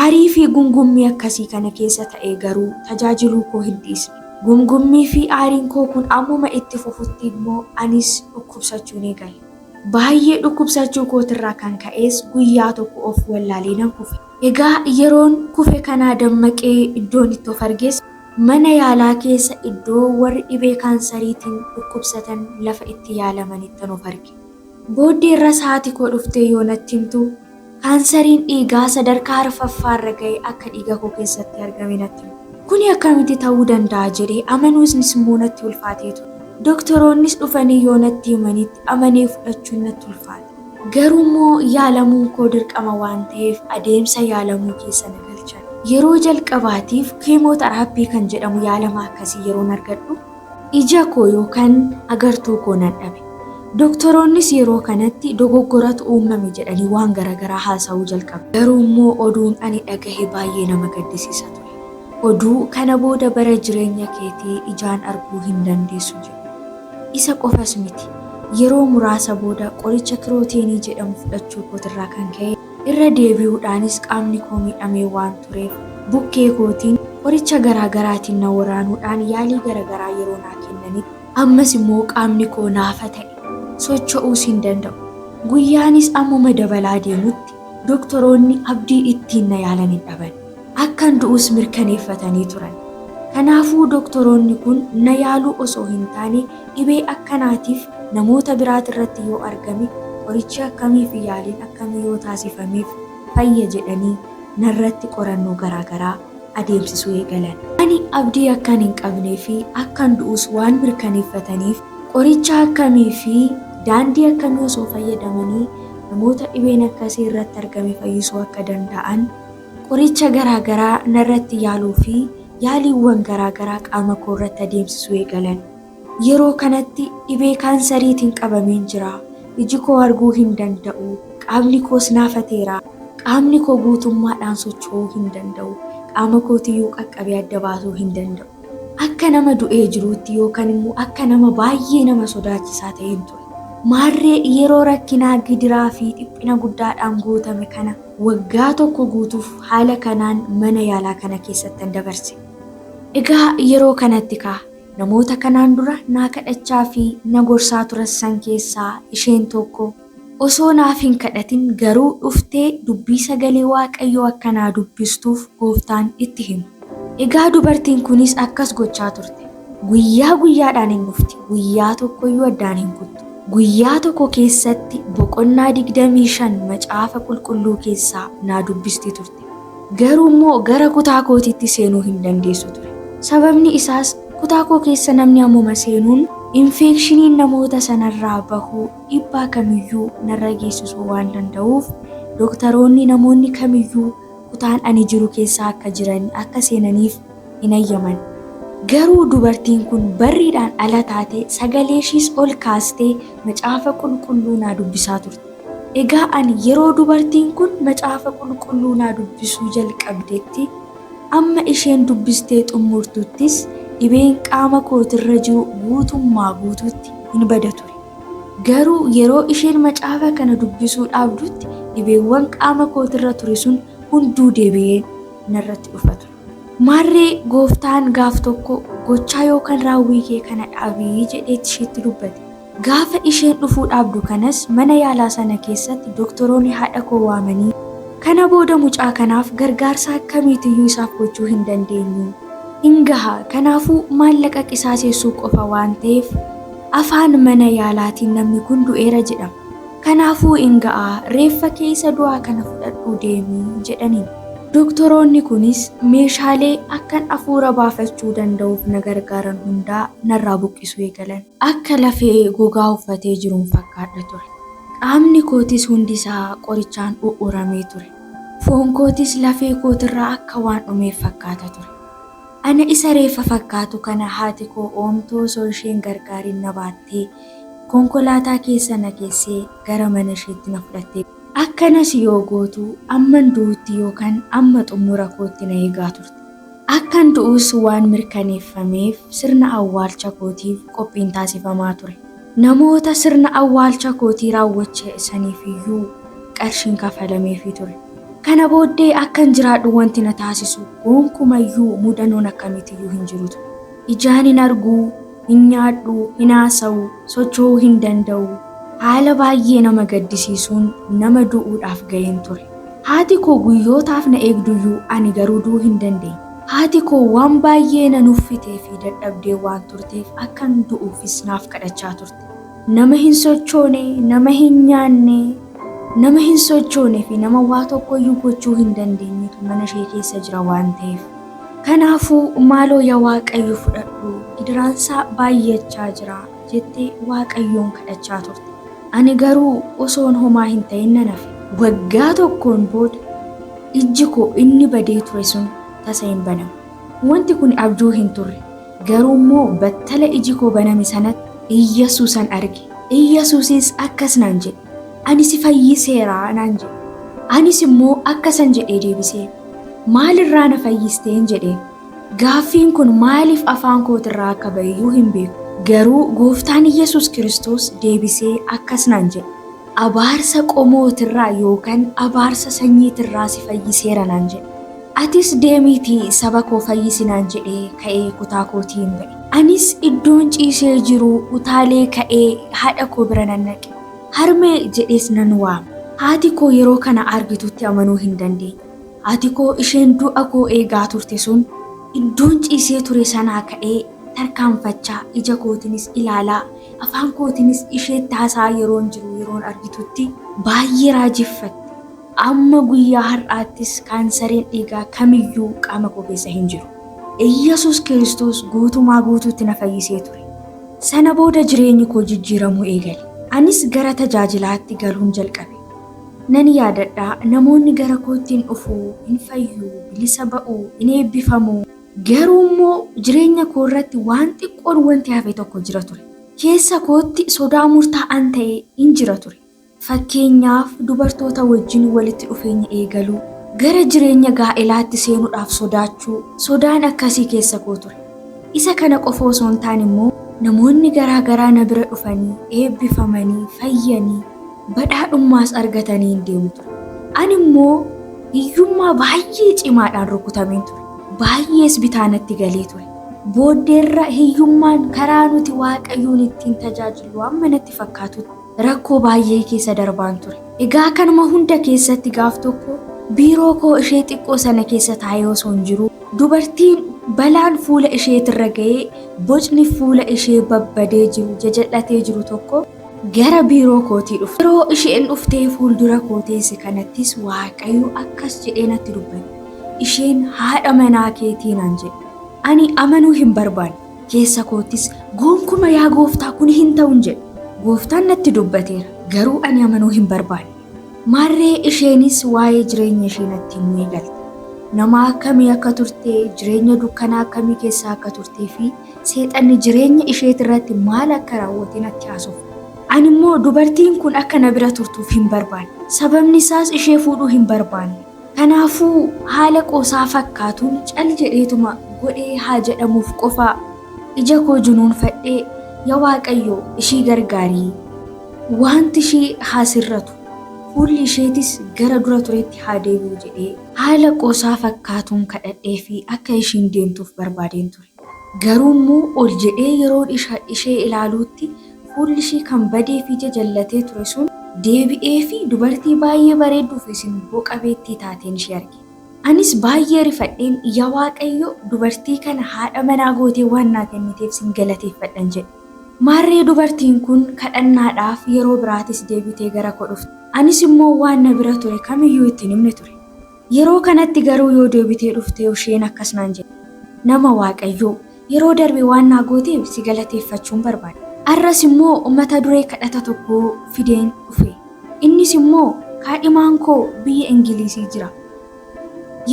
Aarii fi gungummii akkasii kana keessa ta'ee garuu tajaajiluu koo hin dhiisne. Gungummii fi aariin koo kun ammuma itti fufutti immoo anis dhukkubsachuun eegale. Baay'ee dhukkubsachuu kootirraa kan ka'es guyyaa tokko of wallaalee nan kufe. Egaa yeroon kufe kanaa dammaqee iddoon itti of arges mana yaalaa keessa iddoo warri dhibee kaansariitiin dhukkubsatan lafa itti yaalamanittan of arge. Booddeerras haati koo dhuftee yoo natti himtu kaansariin dhiigaa sadarkaa arfaffaarra ga'e akka dhiiga koo keessatti argame natti himte. Kuni akkamitti ta'uu danda'a jedhee amanuunis immoo natti ulfaatee ture. Doktoroonnis dhufanii yoo natti himanitti amanee fudhachuun natti ulfaate. Garuu immoo yaalamuun koo dirqama waan ta'eef adeemsa yaalamuu keessa na galchan. Yeroo jalqabaatiif keemooteraappii kan jedhamu yaalama akkasii yeroon argadhu ija koo yookaan agartuu koo nan dhabe. Doktoroonnis yeroo kanatti dogoggoratu uumame jedhanii waan garaagaraa haasa'uu jalqaban. Garuu immoo oduun ani dhagahe baay'ee nama gaddisiisa ture. Oduu kana booda bara jireenya keetii ijaan arguu hin dandeessu jedhu. Isa qofas miti. Yeroo muraasa booda qoricha kirooteenii jedhamu fudhachuu kootirraa kan ka'e irra deebi'uudhaanis qaamni koo miidhamee waan tureef bukkee kootiin qoricha garaagaraatiin na waraanuudhaan yaalii garaagaraa yeroo naa kennanitti ammas immoo qaamni koo naafa ta'e socho'uus hin danda'u. Guyyaanis ammuma dabalaa deemutti doktoroonni abdii ittiin na yaalan hin dhaban. Akkan du'us mirkaneeffatanii turan. Kanaafuu doktoroonni kun na yaaluu osoo hin taane dhibee akkanaatiif namoota biraat irratti yoo argame qorichi akkamii fi yaaliin akkamii yoo taasifameef fayya jedhanii narratti qorannoo garaagaraa adeemsisuu eegalan. Ani abdii akkan hin qabnee fi akkan du'us waan mirkaneeffataniif qoricha akkamii fi daandii akkamii osoo fayyadamanii namoota dhibeen akkasii irratti argame fayyisuu akka danda'an qoricha garaagaraa narratti yaaluu fi yaaliiwwan garaagaraa qaama koo irratti adeemsisuu eegalan. Yeroo kanatti dhibee kaansariitiin qabameen jira. Iji koo arguu hin danda'u. Qaamni koos naafateera. Qaamni koo guutummaadhaan socho'uu hin danda'u. Qaama kootiyyuu qaqqabee adda baasuu hin danda'u. Akka nama du'ee jiruutti yookaan immoo akka nama baay'ee nama sodaachisaa ta'een ture. Maarree yeroo rakkinaa gidiraa fi dhiphina guddaadhaan guutame kana waggaa tokko guutuuf haala kanaan mana yaalaa kana keessattan dabarse. Egaa yeroo kanatti kaa namoota kanaan dura naa kadhachaa fi na gorsaa turan san keessaa isheen tokko osoo naaf hin kadhatin garuu dhuftee dubbii sagalee Waaqayyoo akka naa dubbistuuf gooftaan itti hima. Egaa dubartiin kunis akkas gochaa turte. Guyyaa guyyaadhaan hin dhufti. Guyyaa tokkoyyuu addaan hin kuttu. Guyyaa tokko keessatti boqonnaa 25 macaafa qulqulluu keessaa naa dubbisti turte. Garuu immoo gara kutaa kootiitti seenuu hin dandeessu ture. Sababni isaas kutaa koo keessa namni ammuma seenuun infeekshiniin namoota sanarraa bahuu dhiibbaa kamiyyuu narra geessisuu waan danda'uuf dooktaroonni namoonni kamiyyuu kutaan ani jiru keessa akka jiran akka seenaniif hin ayyaman. Garuu dubartiin kun barriidhaan ala taate sagalee ishiis ol kaastee macaafa qulqulluu naa dubbisaa turte. Egaa ani yeroo dubartiin kun macaafa qulqulluu naa dubbisuu jalqabdetti amma isheen dubbistee xumurtuttis dhibeen qaama kootirra jiru guutummaa guutuutti hin bada ture. Garuu yeroo isheen macaafa kana dubbisuu dhaabdutti dhibeewwan qaama kootirra ture sun hunduu deebi'ee narratti dhufa ture. Maarree gooftaan gaaf tokko gochaa yookaan raawwii kee kana dhaabii jedheetti isheetti dubbate. Gaafa isheen dhufuu dhaabdu kanas mana yaalaa sana keessatti doktoroonni haadha koo waamanii kana booda mucaa kanaaf gargaarsa akkamiitiyyuu isaaf gochuu hin dandeenyu. Hin gaha kanaafuu maallaqa qisaaseessuu qofa waan ta'eef afaan mana yaalaatiin namni kun du'eera jedhama. Kanaafuu hin ga'a reeffa kee isa du'aa kana fudhadhuu deemi jedhaniin. Doktoroonni kunis meeshaalee akkan afuura baafachuu danda'uuf na gargaaran hundaa narraa buqqisuu eegalan. Akka lafee gogaa uffatee jiruun fakkaadha ture. Qaamni kootis hundisaa qorichaan u'uramee ture. Foon kootis lafee kootirraa akka waan dhumeef fakkaata ture. Ana isa reeffa fakkaatu kana haati koo oomtuu osoo ishee hin gargaarin na baattee konkolaataa keessa na keessee gara mana isheetti na fudhattee. Akkanas yoo gootu amman du'utti yookaan amma xumura kootti na eegaa turte. Akkan du'us waan mirkaneeffameef sirna awwaalcha kootiif qophiin taasifamaa ture. Namoota sirna awwaalcha kootii raawwachiisaniif iyyuu qarshiin kafalameefii ture. Kana booddee akkan jiraadhu wanti na taasisu gonkumayyuu mudannoon akkamiitiyyuu hin jiru ture. Ijaan hin arguu, hin nyaadhu, hin haasa'u, socho'uu hin danda'u. Haala baay'ee nama gaddisiisuun nama du'uudhaaf ga'een ture. Haati koo guyyootaaf na eegduyyuu ani garuu du'uu hin dandeenye. Haati koo waan baay'ee na nuffitee fi dadhabdee waan turteef akkan du'uufis naaf kadhachaa turte. Nama hin sochoone, nama hin nyaanne, nama hin sochoone fi nama waa tokkoyyuu gochuu hin dandeenyetu mana ishee keessa jira waan ta'eef. Kanaafuu maaloo yaa Waaqayyo fudhadhu, gidiraansaa baay'achaa jira jettee Waaqayyoon kadhachaa turte. Ani garuu osoon homaa hin ta'in nan hafe. Waggaa tokkoon booda ijji koo inni badee ture sun tasa hin baname. Wanti kun abjuu hin turre. Garuu immoo battala iji koo baname sanatti Iyyasuusan arge. Iyyasuusis akkas naan jedhe. Ani si fayyiseera naan jedhe. Anis immoo akkasan jedhee deebisee. Maalirraa na fayyisteen jedheen. Gaaffiin kun maaliif afaan kootirraa akka ba'eyyuu hin beeku. Garuu gooftaan Iyyasuus Kiristoos deebisee akkas naan jedhe. Abaarsa qomootirraa yookaan abaarsa sanyiitirraa si fayyiseera naan jedhe. Atis deemiitii saba koo fayyisi naan jedhee ka'ee kutaa kootiin ba'e. Anis iddoon ciisee jiru utaalee ka'ee haadha koo bira nan dhaqe. Harmee jedhees nan waame. Haati koo yeroo kana argitutti amanuu hin dandeenye. Haati koo isheen du'a koo eegaa turte sun iddoon ciisee ture sanaa ka'ee tarkaanfachaa ija kootinis ilaalaa afaan kootinis isheetti haasa'aa yeroon jiru yeroon argitutti baay'ee raajeffatte. Amma guyyaa har'aattis kaansariin dhiigaa kamiyyuu qaama koo keessa hin jiru. Iyyasuus Kiristoos guutumaa guutuutti na fayyisee ture. Sana booda jireenyi koo jijjiiramuu eegale. Anis gara tajaajilaatti galuun jalqabe. Nan yaadadha namoonni gara kootti hin dhufu, hin fayyu, bilisa ba'u, hin eebbifamu. Garuu immoo jireenya koo irratti waan xiqqoon wanti hafe tokko jira ture. Keessa kootti sodaa murtaa'an ta'e hin jira ture. Fakkeenyaaf dubartoota wajjin walitti dhufeenya eegaluu, gara jireenya gaa'elaatti seenuudhaaf sodaachuu, sodaan akkasii keessa koo ture. Isa kana qofa osoo hin taane immoo namoonni garaa garaa na bira dhufanii, eebbifamanii, fayyanii, badhaadhummaas argatanii hin deemu ture. Ani immoo hiyyummaa baay'ee cimaadhaan rukutameen ture. Baay'ees bitaa natti galee ture. Booddeerra hiyyummaan karaa nuti Waaqayyoon ittiin tajaajillu amma natti fakkaatutti rakkoo baay'ee keessa darbaan ture. Egaa kanuma hunda keessatti gaaf tokko biiroo koo ishee xiqqoo sana keessa taa'ee osoo hin jiru dubartiin balaan fuula isheetirra ga'ee bocni fuula ishee babbadee jiru jajal'atee jiru tokko gara biiroo kootii dhufte. Yeroo isheen dhuftee fuuldura koo teesse kanattis Waaqayyo akkas jedhee natti dubbate. Isheen haadha manaa keetii naan jedhe. Ani amanuu hin barbaanne. Keessa koottis gonkuma yaa gooftaa kun hin ta'un jedhe. Gooftaan natti dubbateera garuu ani amanuu hin barbaanne. Maarree isheenis waa'ee jireenya ishee natti himuu eegalte. Nama akkamii akka turte, jireenya dukkanaa akkamii keessa akka turtee fi seexanni jireenya isheetirratti maal akka raawwate natti haasofte. Ani immoo dubartiin kun akka na bira turtuuf hin barbaanne. Sababni isaas ishee fuudhuu hin barbaanne. Kanaafuu haala qoosaa fakkaatuun cal jedheetuma godhee haa jedhamuuf qofa ija koo junuunfadhee yaa Waaqayyo ishii gargaarii, wanti ishii haa sirratu, fuulli isheetis gara dura turetti haa deebi'u jedhee haala qoosaa fakkaatuun kadhadhee fi akka ishiin deemtuuf barbaadeen ture. Garuu immoo ol jedhee yeroon ishee ilaaluutti fuulli ishii kan badee fi jajallatee ture sun deebi'ee fi dubartii baay'ee bareedduu fi simboo qabeettii taateen ishee arge. Anis baay'ee rifadheen yaa Waaqayyo dubartii kana haadha manaa gootee waan naa kenniteef sin galateeffadhan jedhe. Maarree dubartiin kun kadhannaadhaaf yeroo biraatis deebitee gara koo dhufte. Anis immoo waan na bira ture kamiyyuu itti hin himne ture. Yeroo kanatti garuu yoo deebitee dhuftee isheen akkas naan jette. Nama Waaqayyoo, yeroo darbe waan naa gooteef si galateeffachuun barbaada. Arras immoo mata duree kadhata tokko fideen dhufe. Innis immoo kaadhimaan koo biyya Ingilizii jira.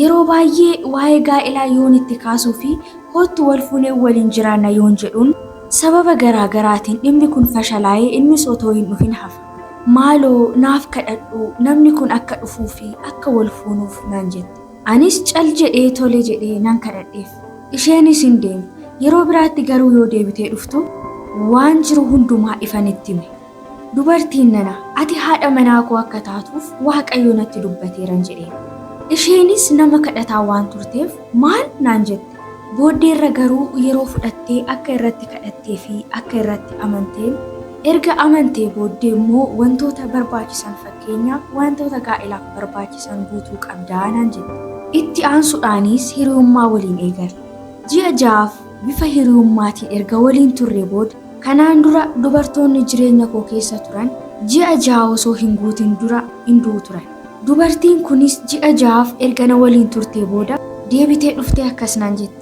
Yeroo baay'ee waa'ee gaa'elaa yoon itti kaasuu fi koottu wal fuunee waliin jiraanna yoon jedhuun sababa garaa garaatiin dhimmi kun fashalaa'ee innis otoo hin dhufin hafa. Maaloo naaf kadhadhu namni kun akka dhufuu fi akka wal fuunuuf naan jette. Anis cal jedhee tole jedhee nan kadhadheef. Isheenis hin deemte. Yeroo biraatti garuu yoo deebitee dhuftu waan jiru hundumaa ifan itti hime. Dubartiin nana, ati haadha manaa koo akka taatuuf Waaqayyo natti dubbateeran jedheen. Isheenis nama kadhataa waan turteef maal naan jette. Booddeerra garuu yeroo fudhattee akka irratti kadhattee fi akka irratti amanteen erga amantee booddee immoo wantoota barbaachisan fakkeenyaaf wantoota gaa'elaaf barbaachisan guutuu qabdaa naan jette. Itti aansuudhaanis hiriyummaa waliin eegalle. Ji'a ja'aaf bifa hiriyummaatiin erga waliin turree booda kanaan dura dubartoonni jireenya koo keessa turan ji'a 6 osoo hin guutin dura in du'u turan. Dubartiin kunis ji'a 6f erga na waliin turtee booda deebitee dhuftee akkas naan jette,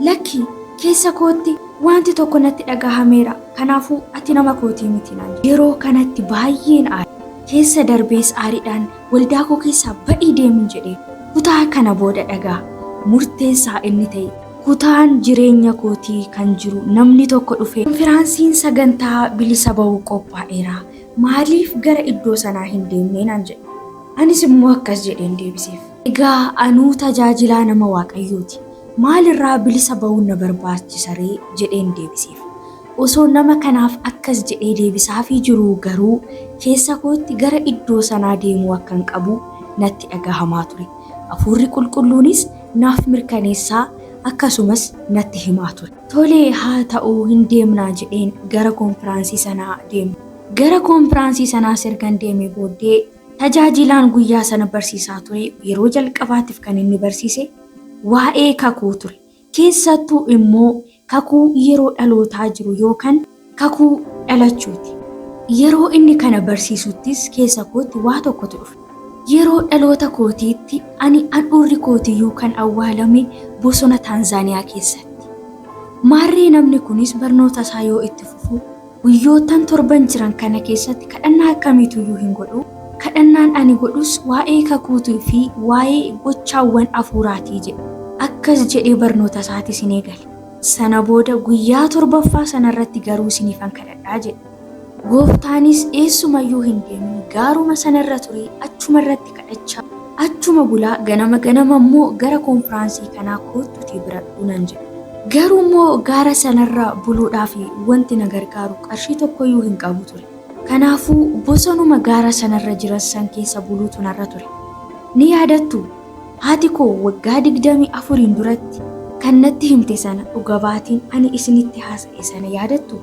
Lakki, keessa kootti wanti tokko natti dhagahameera, kanaafuu ati nama kootii miti naan jette. Yeroo kanatti baay'een aare. Keessa darbees aariidhaan waldaa koo keessaa ba'ii deemin jedheen. Kutaa kana booda dhagaa. Murteessaa inni ta'e kutaan jireenya kootii kan jiru namni tokko dhufee konfiraansiin sagantaa bilisa ba'uu qophaa'eera maaliif gara iddoo sanaa hin deemne naan jedhe. Anis immoo akkas jedheen deebiseef. Egaa anuu tajaajilaa nama Waaqayyooti. Maal irraa bilisa ba'uun na barbaachisa ree jedheen deebiseef. Osoo nama kanaaf akkas jedhee deebisaafii jiruu garuu keessa kootti gara iddoo sanaa deemuu akkan qabu natti dhagahamaa ture. Hafuurri Qulqulluunis naaf mirkaneessaa akkasumas natti himaa ture. Tole haa ta'uu hin deemnaa jedheen gara konfiraansii sanaa deeme. Gara konfiraansii sanaas ergan deemee booddee tajaajilaan guyyaa sana barsiisaa ture yeroo jalqabaatiif kan inni barsiise waa'ee kakuu ture. Keessattuu immoo kakuu yeroo dhalootaa jiru yookan kakuu dhalachuuti. Yeroo inni kana barsiisuttis keessa kootti waa tokkotu dhufe. Yeroo dhaloota kootiitti ani handhuurri kootiyyuu kan awwaalame bosona Taanzaaniyaa keessatti. Maarree namni kunis barnoota isaa yoo itti fufu Guyyoottan torban jiran kana keessatti kadhannaa akkamiituyyuu hin godhu, kadhannaan ani godhus waa'ee kakuutii fi waa'ee gochaawwan afuuraatii jedhe. Akkas jedhee barnoota isaatis in eegale. Sana booda guyyaa torbaffaa sana irratti garuu isiniifan kadhadhaa jedhe. Gooftaanis eessumayyuu hin deemin gaaruma sana irra turii achuma irratti kadhachaa achuma bulaa ganama ganama immoo gara konfiraansii kanaa koottutii biradhu nan jedhe. Garuu immoo gaara sanarra buluudhaaf wanti na gargaaru qarshii tokkoyyuu hin qabu ture. Kanaafuu bosonuma gaara sanarra jiran san keessa buluutu narra ture. Ni yaadattuu? Haati koo waggaa 24n duratti kan natti himte sana dhuga baatiin ani isinitti haasa'e sana yaadattuu?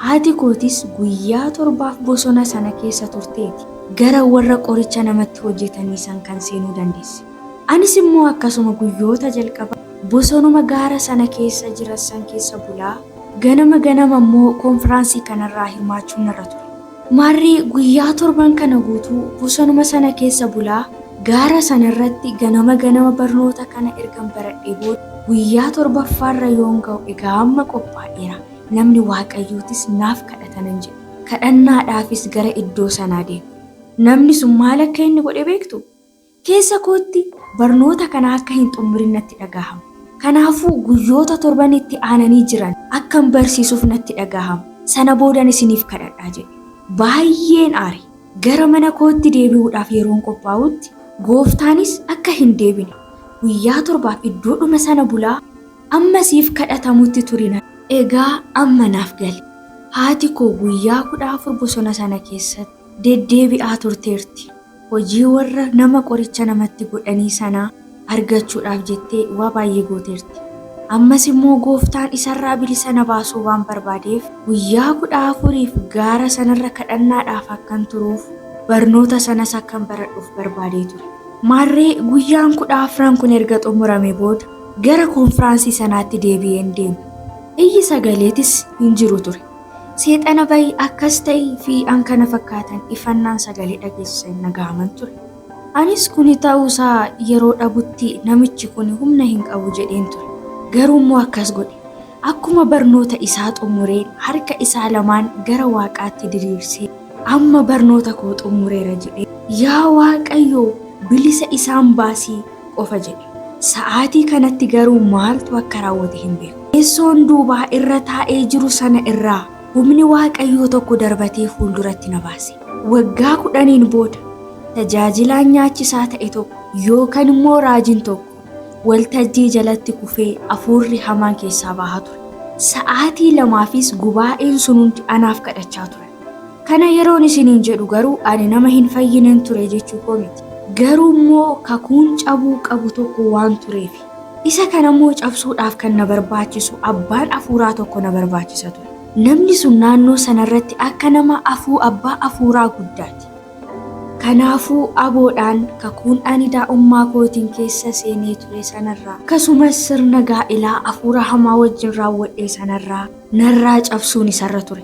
Haati kootis guyyaa torbaaf bosona sana keessa turteeti gara warra qoricha namatti hojjetanii san kan seenuu dandeesse. Anis immoo akkasuma guyyoota jalqaba bosonuma gaara sana keessa jiran san keessa bulaa, ganama ganama immoo konfiraansii kanarraa hirmaachuun narra ture. Maarree guyyaa torban kana guutuu bosonuma sana keessa bulaa, gaara sanarratti ganama ganama barnoota kana ergan baradhee booda guyyaa torbaffaarra yoon ga'u egaa amma qophaa'eera, namni Waaqayyootis naaf kadhata nan jedhe. Kadhannaadhaafis gara iddoo sanaa deeme. Namni sun maal akka inni godhe beektuu? Keessa kootti barnoota kana akka hin xumurin natti dhagahama. Kanaafuu guyyoota torban itti aananii jiran akkan barsiisuuf natti dhagahama. Sana boodan isiniif kadhadha jedhe. Baay'een aare. Gara mana kootti deebi'uudhaaf yeroon qophaa'utti Gooftaanis akka hin deebine, guyyaa torbaaf iddoodhuma sana bulaa amma siif kadhatamutti turi naan. Egaa amma naaf gale. Haati koo guyyaa 14 bosona sana keessatti deddeebi'aa turteerti. Hojii warra nama qoricha namatti godhanii sanaa argachuudhaaf jettee waa baay'ee gooteerti. Ammas immoo Gooftaan isarraa bilisa na baasuu waan barbaadeef guyyaa 14f gaara sanarra kadhannaadhaaf akkan turuuf, barnoota sanas akkan baradhuuf barbaadee ture. Maarree guyyaan 14n kun erga xumuramee booda gara konfiraansii sanaatti deebi'een deeme. Iyyi sagaleetis hin jiru ture. Seexana ba'i, akkas ta'i, fi an kana fakkaatan ifannaan sagalee dhageessisan hin dhaga'aman ture. Anis kuni ta'uu isaa yeroo dhabutti namichi kuni humna hin qabu jedheen ture. Garuu immoo akkas godhe. Akkuma barnoota isaa xumureen harka isaa lamaan gara Waaqaatti diriirsee amma barnoota koo xumureera jedhee Yaa Waaqayyo bilisa isaan baasi qofa jedhe. Sa'aatii kanatti garuu maaltu akka raawwate hin beeku. Teessoon duubaa irra taa'ee jiru sana irraa humni Waaqayyoo tokko darbatee fuulduratti na baase. Waggaa 10n booda tajaajilaan nyaachisaa ta'e tokko yookan immoo raajiin tokko waltajjii jalatti kufee afuurri hamaan keessaa bahaa ture. Sa'aatii lamaafis gubaa'een sun hundi anaaf kadhachaa turan. Kana yeroon isiniin jedhu garuu ani nama hin fayyinen ture jechuu koo miti. Garuu immoo kakuun cabuu qabu tokko waan tureefi. Isa kana immoo cabsuudhaaf kan na barbaachisu abbaan afuuraa tokko na barbaachisa ture. Namni sun naannoo sanarratti akka nama afuu abbaa afuuraa guddaati. Kanaafuu aboodhaan kakuun ani daa'ummaa kootiin keessa seenee ture sanarraa akkasumas sirna gaa'ilaa afuura hamaa wajjin raawwadhee sanarraa narraa cabsuun isarra ture.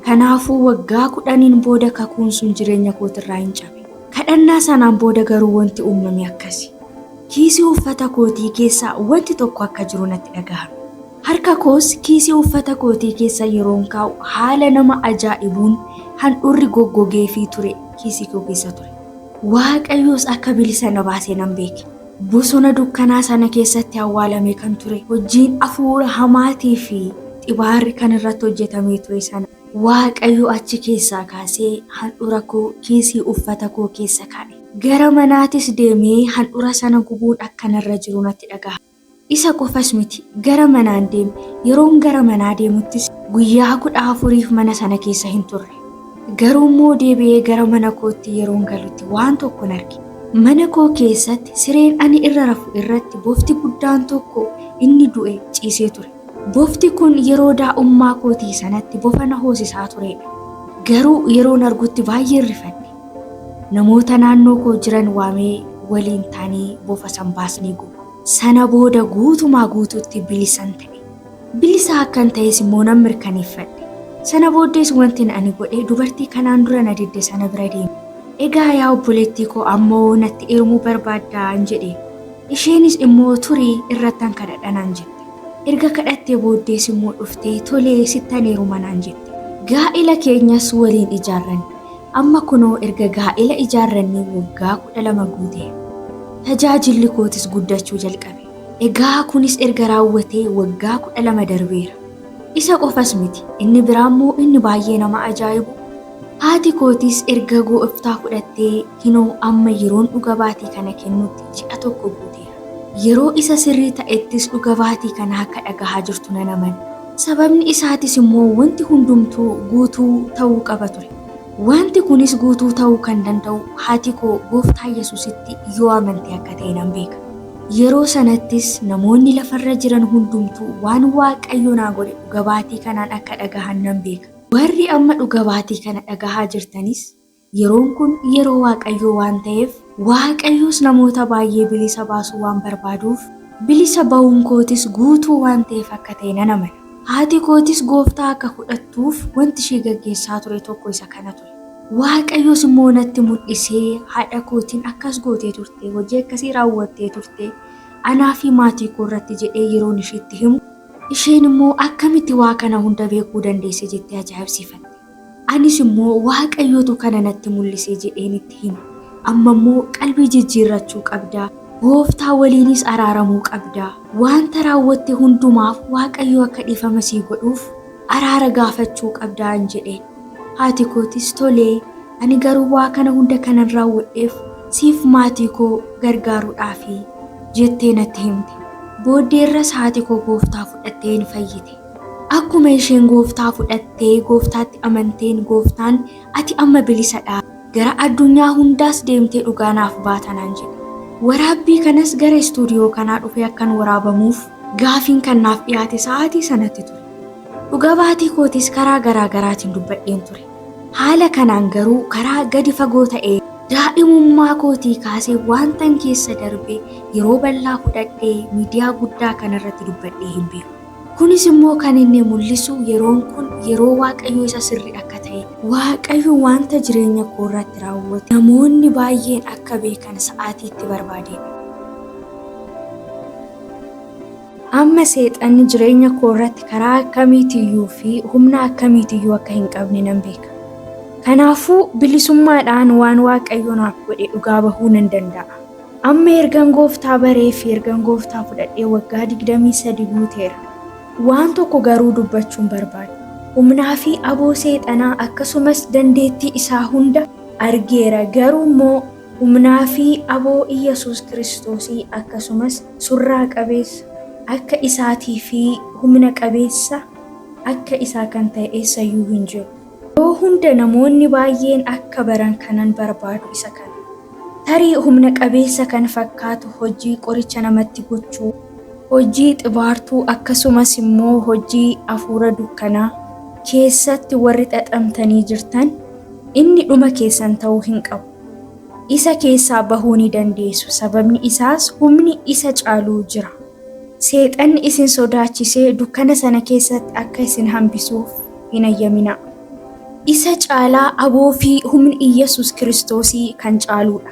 Kanaafuu waggaa 10n booda kakuun sun jireenya kootirraa hin cabe. Kadhannaa sanaan booda garuu wanti uumame akkasi. Kiisii uffata kootii keessa wanti tokko akka jiru natti dhagahame. Harka koos kiisii uffata kootii keessa yeroon kaa'u haala nama ajaa'ibuun handhuurri goggogeefii ture kiisii koo keessa ture. Waaqayyos akka bilisa na baase nan beeke. Bosona dukkanaa sana keessatti awwaalamee kan ture hojiin afuura hamaatii fi xibaarri kan irratti hojjetamee ture sana Waaqayyo achi keessaa kaasee handhura koo kiisii uffata koo keessa kaa'e. Gara manaatis deemee handhura sana gubuun akka narra jiru natti dhagahame. Isa qofas miti, gara manaan deeme. Yeroon gara manaa deemuttis guyyaa 14f mana sana keessa hin turre. Garuu immoo deebi'ee gara mana kootti yeroon galutti waan tokkon arge. Mana koo keessatti sireen ani irra rafu irratti bofti guddaan tokko inni du'e ciisee ture. Bofti kun yeroo daa'ummaa kootii sanatti bofa na hoosisaa tureedha. Garuu yeroon argutti baay'een rifadhe. Namoota naannoo koo jiran waamee waliin taanee bofa san baasnee gubne. Sana booda guutumaa guutuutti bilisan ta'e. Bilisa akkan ta'es immoo nan mirkaneeffadhe. Sana booddees wantin ani godhe dubartii kanaan dura na didde sana bira deeme. Egaa yaa obboleettii koo ammawoo natti eerumuu barbaaddaa? an jedheen. Isheenis immoo turi irrattan kadhadha naan jette. Erga kadhattee booddees immoo dhuftee tolee sittan heeruma naan jette. Gaa'ila keenyas waliin ijaarranne. Amma kunoo erga gaa'ela ijaarrannee waggaa 12 guuteera. Tajaajilli kootis guddachuu jalqabe. Egaa kunis erga raawwatee waggaa 12 darbeera. Isa qofas miti, inni biraammoo inni baay'ee nama ajaa'ibu, haati kootis erga Gooftaa fudhattee kinoo amma yeroon dhuga baatii kana kennutti ji'a tokko guuteera. Yeroo isa sirrii ta'ettis dhuga baatii kana akka dhagahaa jirtu nan amana. Sababni isaatis immoo wanti hundumtuu guutuu ta'uu qaba ture. Wanti kunis guutuu ta'uu kan danda'u haati koo Gooftaa Yesusitti yoo amante akka ta'e nan beeka. Yeroo sanattis namoonni lafarra jiran hundumtuu waan Waaqayyo naa godhe dhuga baatii kanaan akka dhagahan nan beeka. Warri amma dhuga baatii kana dhagahaa jirtanis yeroon kun yeroo Waaqayyoo waan ta'eef, Waaqayyos namoota baay'ee bilisa baasuu waan barbaaduuf, bilisa ba'uun kootis guutuu waan ta'eef akka ta'e nan amana. Haati kootis Gooftaa akka fudhattuuf wanti ishee gaggeessaa ture tokko isa kana ture. Waaqayyos immoo natti mul'isee haadha kootiin akkas gootee turte, hojii akkasii raawwattee turte, anaa fi maatii koo irratti jedhee yeroon isheetti himu, isheen immoo akkamitti waa kana hunda beekuu dandeesse jettee ajaa'ibsiifatte. Anis immoo Waaqayyotu kana natti mul'ise jedheen itti hime. Amma immoo qalbii jijjiirrachuu qabda, Gooftaa waliinis araaramuu qabda. Wanta raawwatte hundumaaf Waaqayyo akka dhiifama sii godhuuf araara gaafachuu qabda an jedheen. Haati kootis tolee, ani garuu waa kana hunda kanan raawwadheef siif maatii koo gargaaruudhaafi jettee natti himte. Booddeerras haati koo Gooftaa fudhattee in fayyite. Akkuma isheen Gooftaa fudhattee Gooftaatti amanteen Gooftaan ati amma bilisadha, gara addunyaa hundaas deemtee dhugaa naaf baata naan jedhe. Waraabbii kanas gara istuudiyoo kanaa dhufee akkan waraabamuuf gaafiin kan naaf dhiyaate sa'aatii sanatti ture. Dhuga baatii kootis karaa garaa garaatiin dubbadheen ture. Haala kanaan garuu karaa gadi fagoo ta'een daa'imummaa kootii kaasee waantan keessa darbe yeroo bal'aa fudhadhee miidiyaa guddaa kanarratti dubbadhee hin beeku. Kunis immoo kan inni mul'isu yeroon kun yeroo Waaqayyoo isa sirrii akka ta'e. Waaqayyo wanta jireenya koo irratti raawwate namoonni baay'een akka beekan sa'aatii itti barbaadedha. Amma seexanni jireenya koo irratti karaa akkamiitiyyuu fi humna akkamiitiyyuu akka hin qabne nan beeka. Kanaafuu bilisummaadhaan waan Waaqayyo naaf godhe dhugaa bahuu nan danda'a. Amma ergan gooftaa baree fi ergan gooftaa fudhadhee waggaa 23 guuteera. Waan tokko garuu dubbachuun barbaada. Humnaa fi aboo seexanaa akkasumas dandeettii isaa hunda argeera, garuu immoo humnaa fi aboo Iyyasuus Kiristoosii akkasumas surraa qabeessa akka isaatii fi humna qabeessa akka isaa kan ta'e eessayyuu hin jiru. Yeroo hunda namoonni baay'een akka baran kanan barbaadu isa kana. Tarii humna qabeessa kan fakkaatu hojii qoricha namatti gochuu, hojii xibaartuu akkasumas immoo hojii hafuura dukkanaa keessatti warri xaxamtanii jirtan inni dhuma keessan ta'uu hin qabu. Isa keessaa bahuu ni dandeessu, sababni isaas humni isa caalu jira. Seexanni isin sodaachisee dukkana sana keessatti akka isin hambisuuf hin hayyaminaa. Isa caalaa aboo fi humni Iyyasuus Kiristoosii kan caaluudha.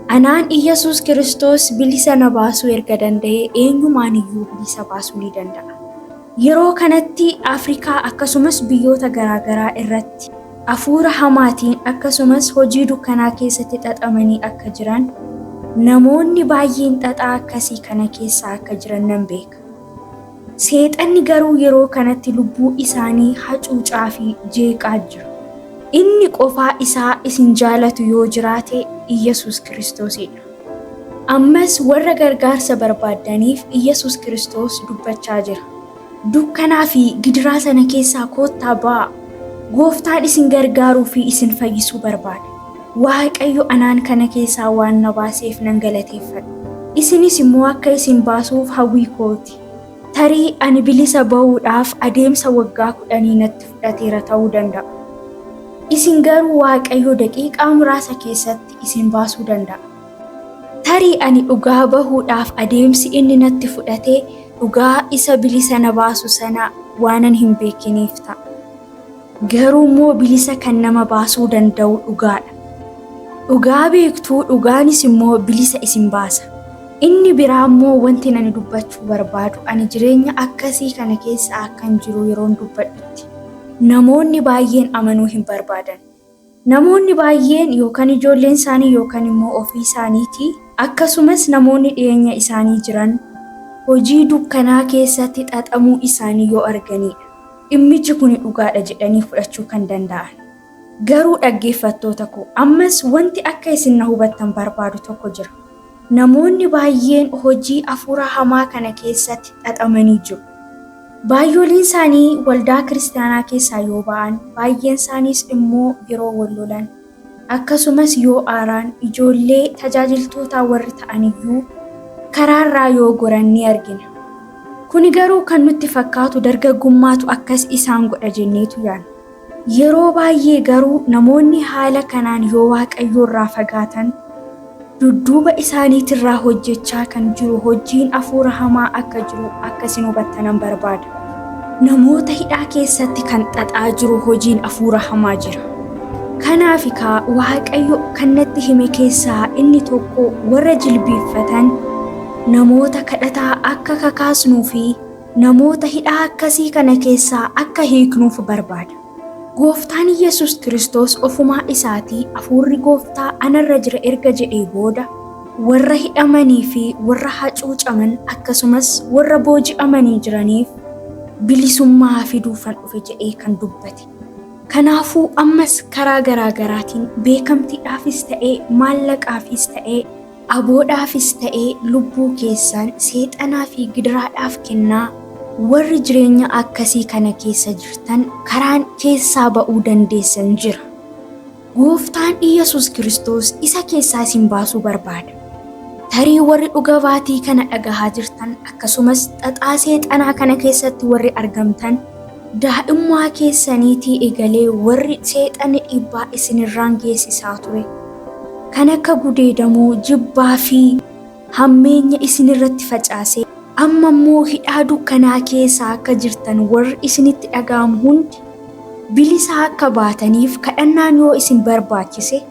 Anaan Iyyasuus Kiristoos bilisa na baasuu erga danda'ee eenyumaan iyyuu bilisa baasuu ni danda'a. Yeroo kanatti Afrikaa akkasumas biyyoota garaa garaa irratti hafuura hamaatiin akkasumas hojii dukkanaa keessatti xaxamanii akka jiran, namoonni baay'een xaxaa akkasii kana keessa akka jiran nan beeka. Seexanni garuu yeroo kanatti lubbuu isaanii hacuucaa fi jeeqaa jira. Inni qofaa isaa isin jaalatu yoo jiraate Iyyasuus Kiristoosidha. Ammas warra gargaarsa barbaaddaniif Iyyasuus Kiristoos dubbachaa jira. Dukkanaa fi gidiraa sana keessaa koottaa ba'aa. Gooftaan isin gargaaruu fi isin fayyisuu barbaada. Waaqayyo anaan kana keessaa waan na baaseef nan galateeffadha. Isinis immoo akka isin baasuuf hawwii kooti. Tarii ani bilisa ba'uudhaaf adeemsa waggaa kudhanii natti fudhateera ta'uu danda'a. Isin garuu Waaqayyo daqiiqaa muraasa keessatti isin baasuu danda'a. Tarii ani dhugaa bahuudhaaf adeemsi inni natti fudhate dhugaa isa bilisa na baasu sana waanan hin beekiniif ta'a. Garuu immoo bilisa kan nama baasuu danda'u dhugaadha. Dhugaa beektuu, dhugaanis immoo bilisa isin baasa. Inni biraa immoo wanti ani dubbachuu barbaadu, ani jireenya akkasii kana keessa akkan jiru yeroon dubbadhutti namoonni baay'een amanuu hin barbaadan. Namoonni baay'een yookaan ijoolleen isaanii yookaan immoo ofii isaaniitii akkasumas namoonni dhiyeenya isaanii jiran hojii dukkanaa keessatti xaxamuu isaanii yoo arganidha. Dhimmichi kuni dhugaadha jedhanii fudhachuu kan danda'an. Garuu dhaggeeffattoota koo, ammas wanti akka isin na hubattan barbaadu tokko jira. Namoonni baay'een hojii hafuura hamaa kana keessatti xaxamanii jiru. Baay'ooliin isaanii waldaa kiristaanaa keessaa yoo ba'an, baay'een isaaniis immoo yeroo wal lolan, akkasumas yoo aaraan, ijoollee tajaajiltootaa warri ta'an iyyuu karaarraa yoo goran ni argina. Kuni garuu kan nutti fakkaatu dargaggummaatu akkas isaan godha jenneetu yaadna. Yeroo baay'ee garuu namoonni haala kanaan yoo Waaqayyoorraa fagaatan, dudduuba isaaniitirraa hojjechaa kan jiru hojiin hafuura hamaa akka jiru akka isin hubattanan barbaada. Namoota hidhaa keessatti kan xaxaa jiru hojiin hafuura hamaa jira. Kanaaf kaa Waaqayyo kan natti hime keessaa inni tokko warra jilbiiffatan namoota kadhataa akka kakaasnuu fi namoota hidhaa akkasii kana keessaa akka hiiknuuf barbaada. Gooftaan Yesus Kiristoos ofumaa isaatii hafuurri gooftaa anarra jira erga jedhee booda warra hidhamanii fi warra hacuucaman akkasumas warra booji'amanii jiraniif bilisummaa fiduufan dhufe jedhee kan dubbate. Kanaafuu ammas karaa garaa garaatiin beekamtiidhaafis ta'ee maallaqaafis ta'ee aboodhaafis ta'ee lubbuu keessan seexanaa fi gidiraadhaaf kennaa warri jireenya akkasii kana keessa jirtan karaan keessaa ba'uu dandeessan jira. Gooftaan Iyyasuus Kiristoos isa keessaa isin baasuu barbaada. Tarii warri dhuga baatii kana dhagahaa jirtan akkasumas xaxaa seexanaa kana keessatti warri argamtan daa'immaa keessaniitii eegalee warri seexanni dhiibbaa isinirraan geessisaa ture kan akka gudeedamuu, jibbaa fi hammeenya isinirratti facaasee amma immoo hidhaa dukkanaa keessa akka jirtan warri isinitti dhaga'amu hundi bilisa akka baataniif kadhannaan yoo isin barbaachise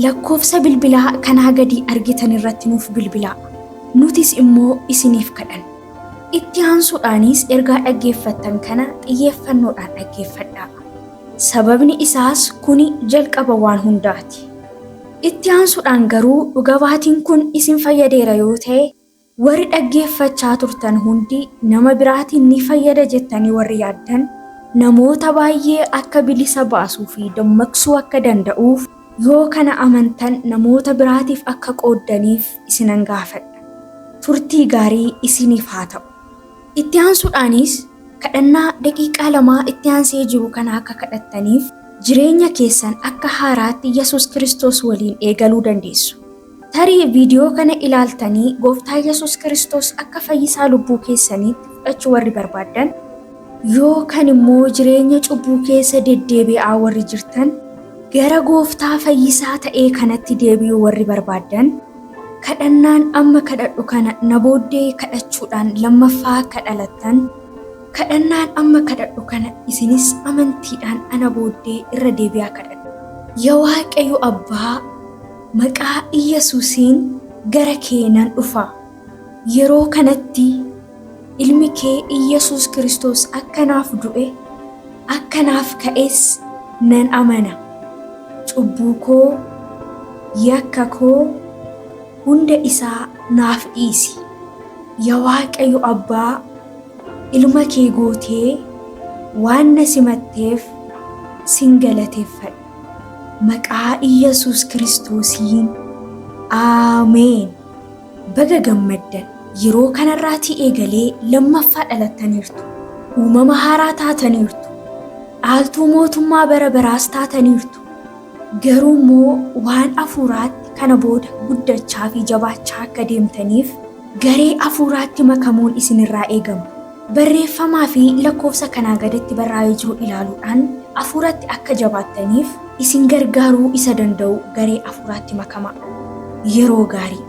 lakkoofsa bilbilaa kanaa gadii argitan irratti nuuf bilbilaa. Nutis immoo isiniif kadhanna. Itti aansuudhaanis ergaa dhaggeeffattan kana xiyyeeffannoodhaan dhaggeeffadhaa. Sababni isaas kuni jalqaba waan hundaati. Itti aansuudhaan garuu dhuga baatiin kun isin fayyadeera yoo ta'e, warri dhaggeeffachaa turtan hundi nama biraatiin ni fayyada jettanii warri yaaddan, namoota baay'ee akka bilisa baasuu fi dammaqsuu akka danda'uuf yoo kana amantan namoota biraatiif akka qooddaniif isinan gaafadha. Turtii gaarii isiniif haa ta'u. Itti aansuudhaanis kadhannaa daqiiqaa lamaa itti aansee jiru kana akka kadhattaniif jireenya keessan akka haaraatti Yesuus Kiristoos waliin eegaluu dandeessu. Tarii viidiyoo kana ilaaltanii Gooftaa Yesuus Kiristoos akka fayyisaa lubbuu keessaniitti fudhachuu warri barbaaddan, yookaan immoo jireenya cubbuu keessa deddeebi'aa warri jirtan, gara Gooftaa fayyisaa ta'ee kanatti deebi'uu warri barbaaddan, kadhannaan amma kadhadhu kana na booddee kadhachuudhaan lammaffaa akka dhalattan, kadhannaan amma kadhadhu kana isinis amantiidhaan ana booddee irra deebi'aa kadhadhu. Yaa Waaqayyo Abbaa, maqaa Iyyasuusiin gara kee nan dhufa. Yeroo kanatti ilmi kee Iyyasuus Kiristoos akka naaf du'e, akka naaf ka'es nan amana. Cubbuu koo, yakka koo hunda isaa naaf dhiisi. Yaa Waaqayyo Abbaa, ilma kee gootee waan na simatteef sin galateeffadha. Maqaa Iyyasuus Kiristoosiin. Aameen. Baga gammaddan! Yeroo kanarraatii eegalee lammaffaa dhalattaniirtu. Uumama haaraa taataniirtu. Dhaaltuu mootummaa bara baraas taataniirtu. Garuu immoo waan afuuraatti kana booda guddachaa fi jabaachaa akka deemtaniif garee afuuraatti makamuun isinirraa eegama. Barreeffamaa fi lakkoofsa kanaa gaditti barraa'ee jiru ilaaluudhaan afuuratti akka jabaattaniif isin gargaaruu isa danda'u garee afuuraatti makamaa. Yeroo gaarii.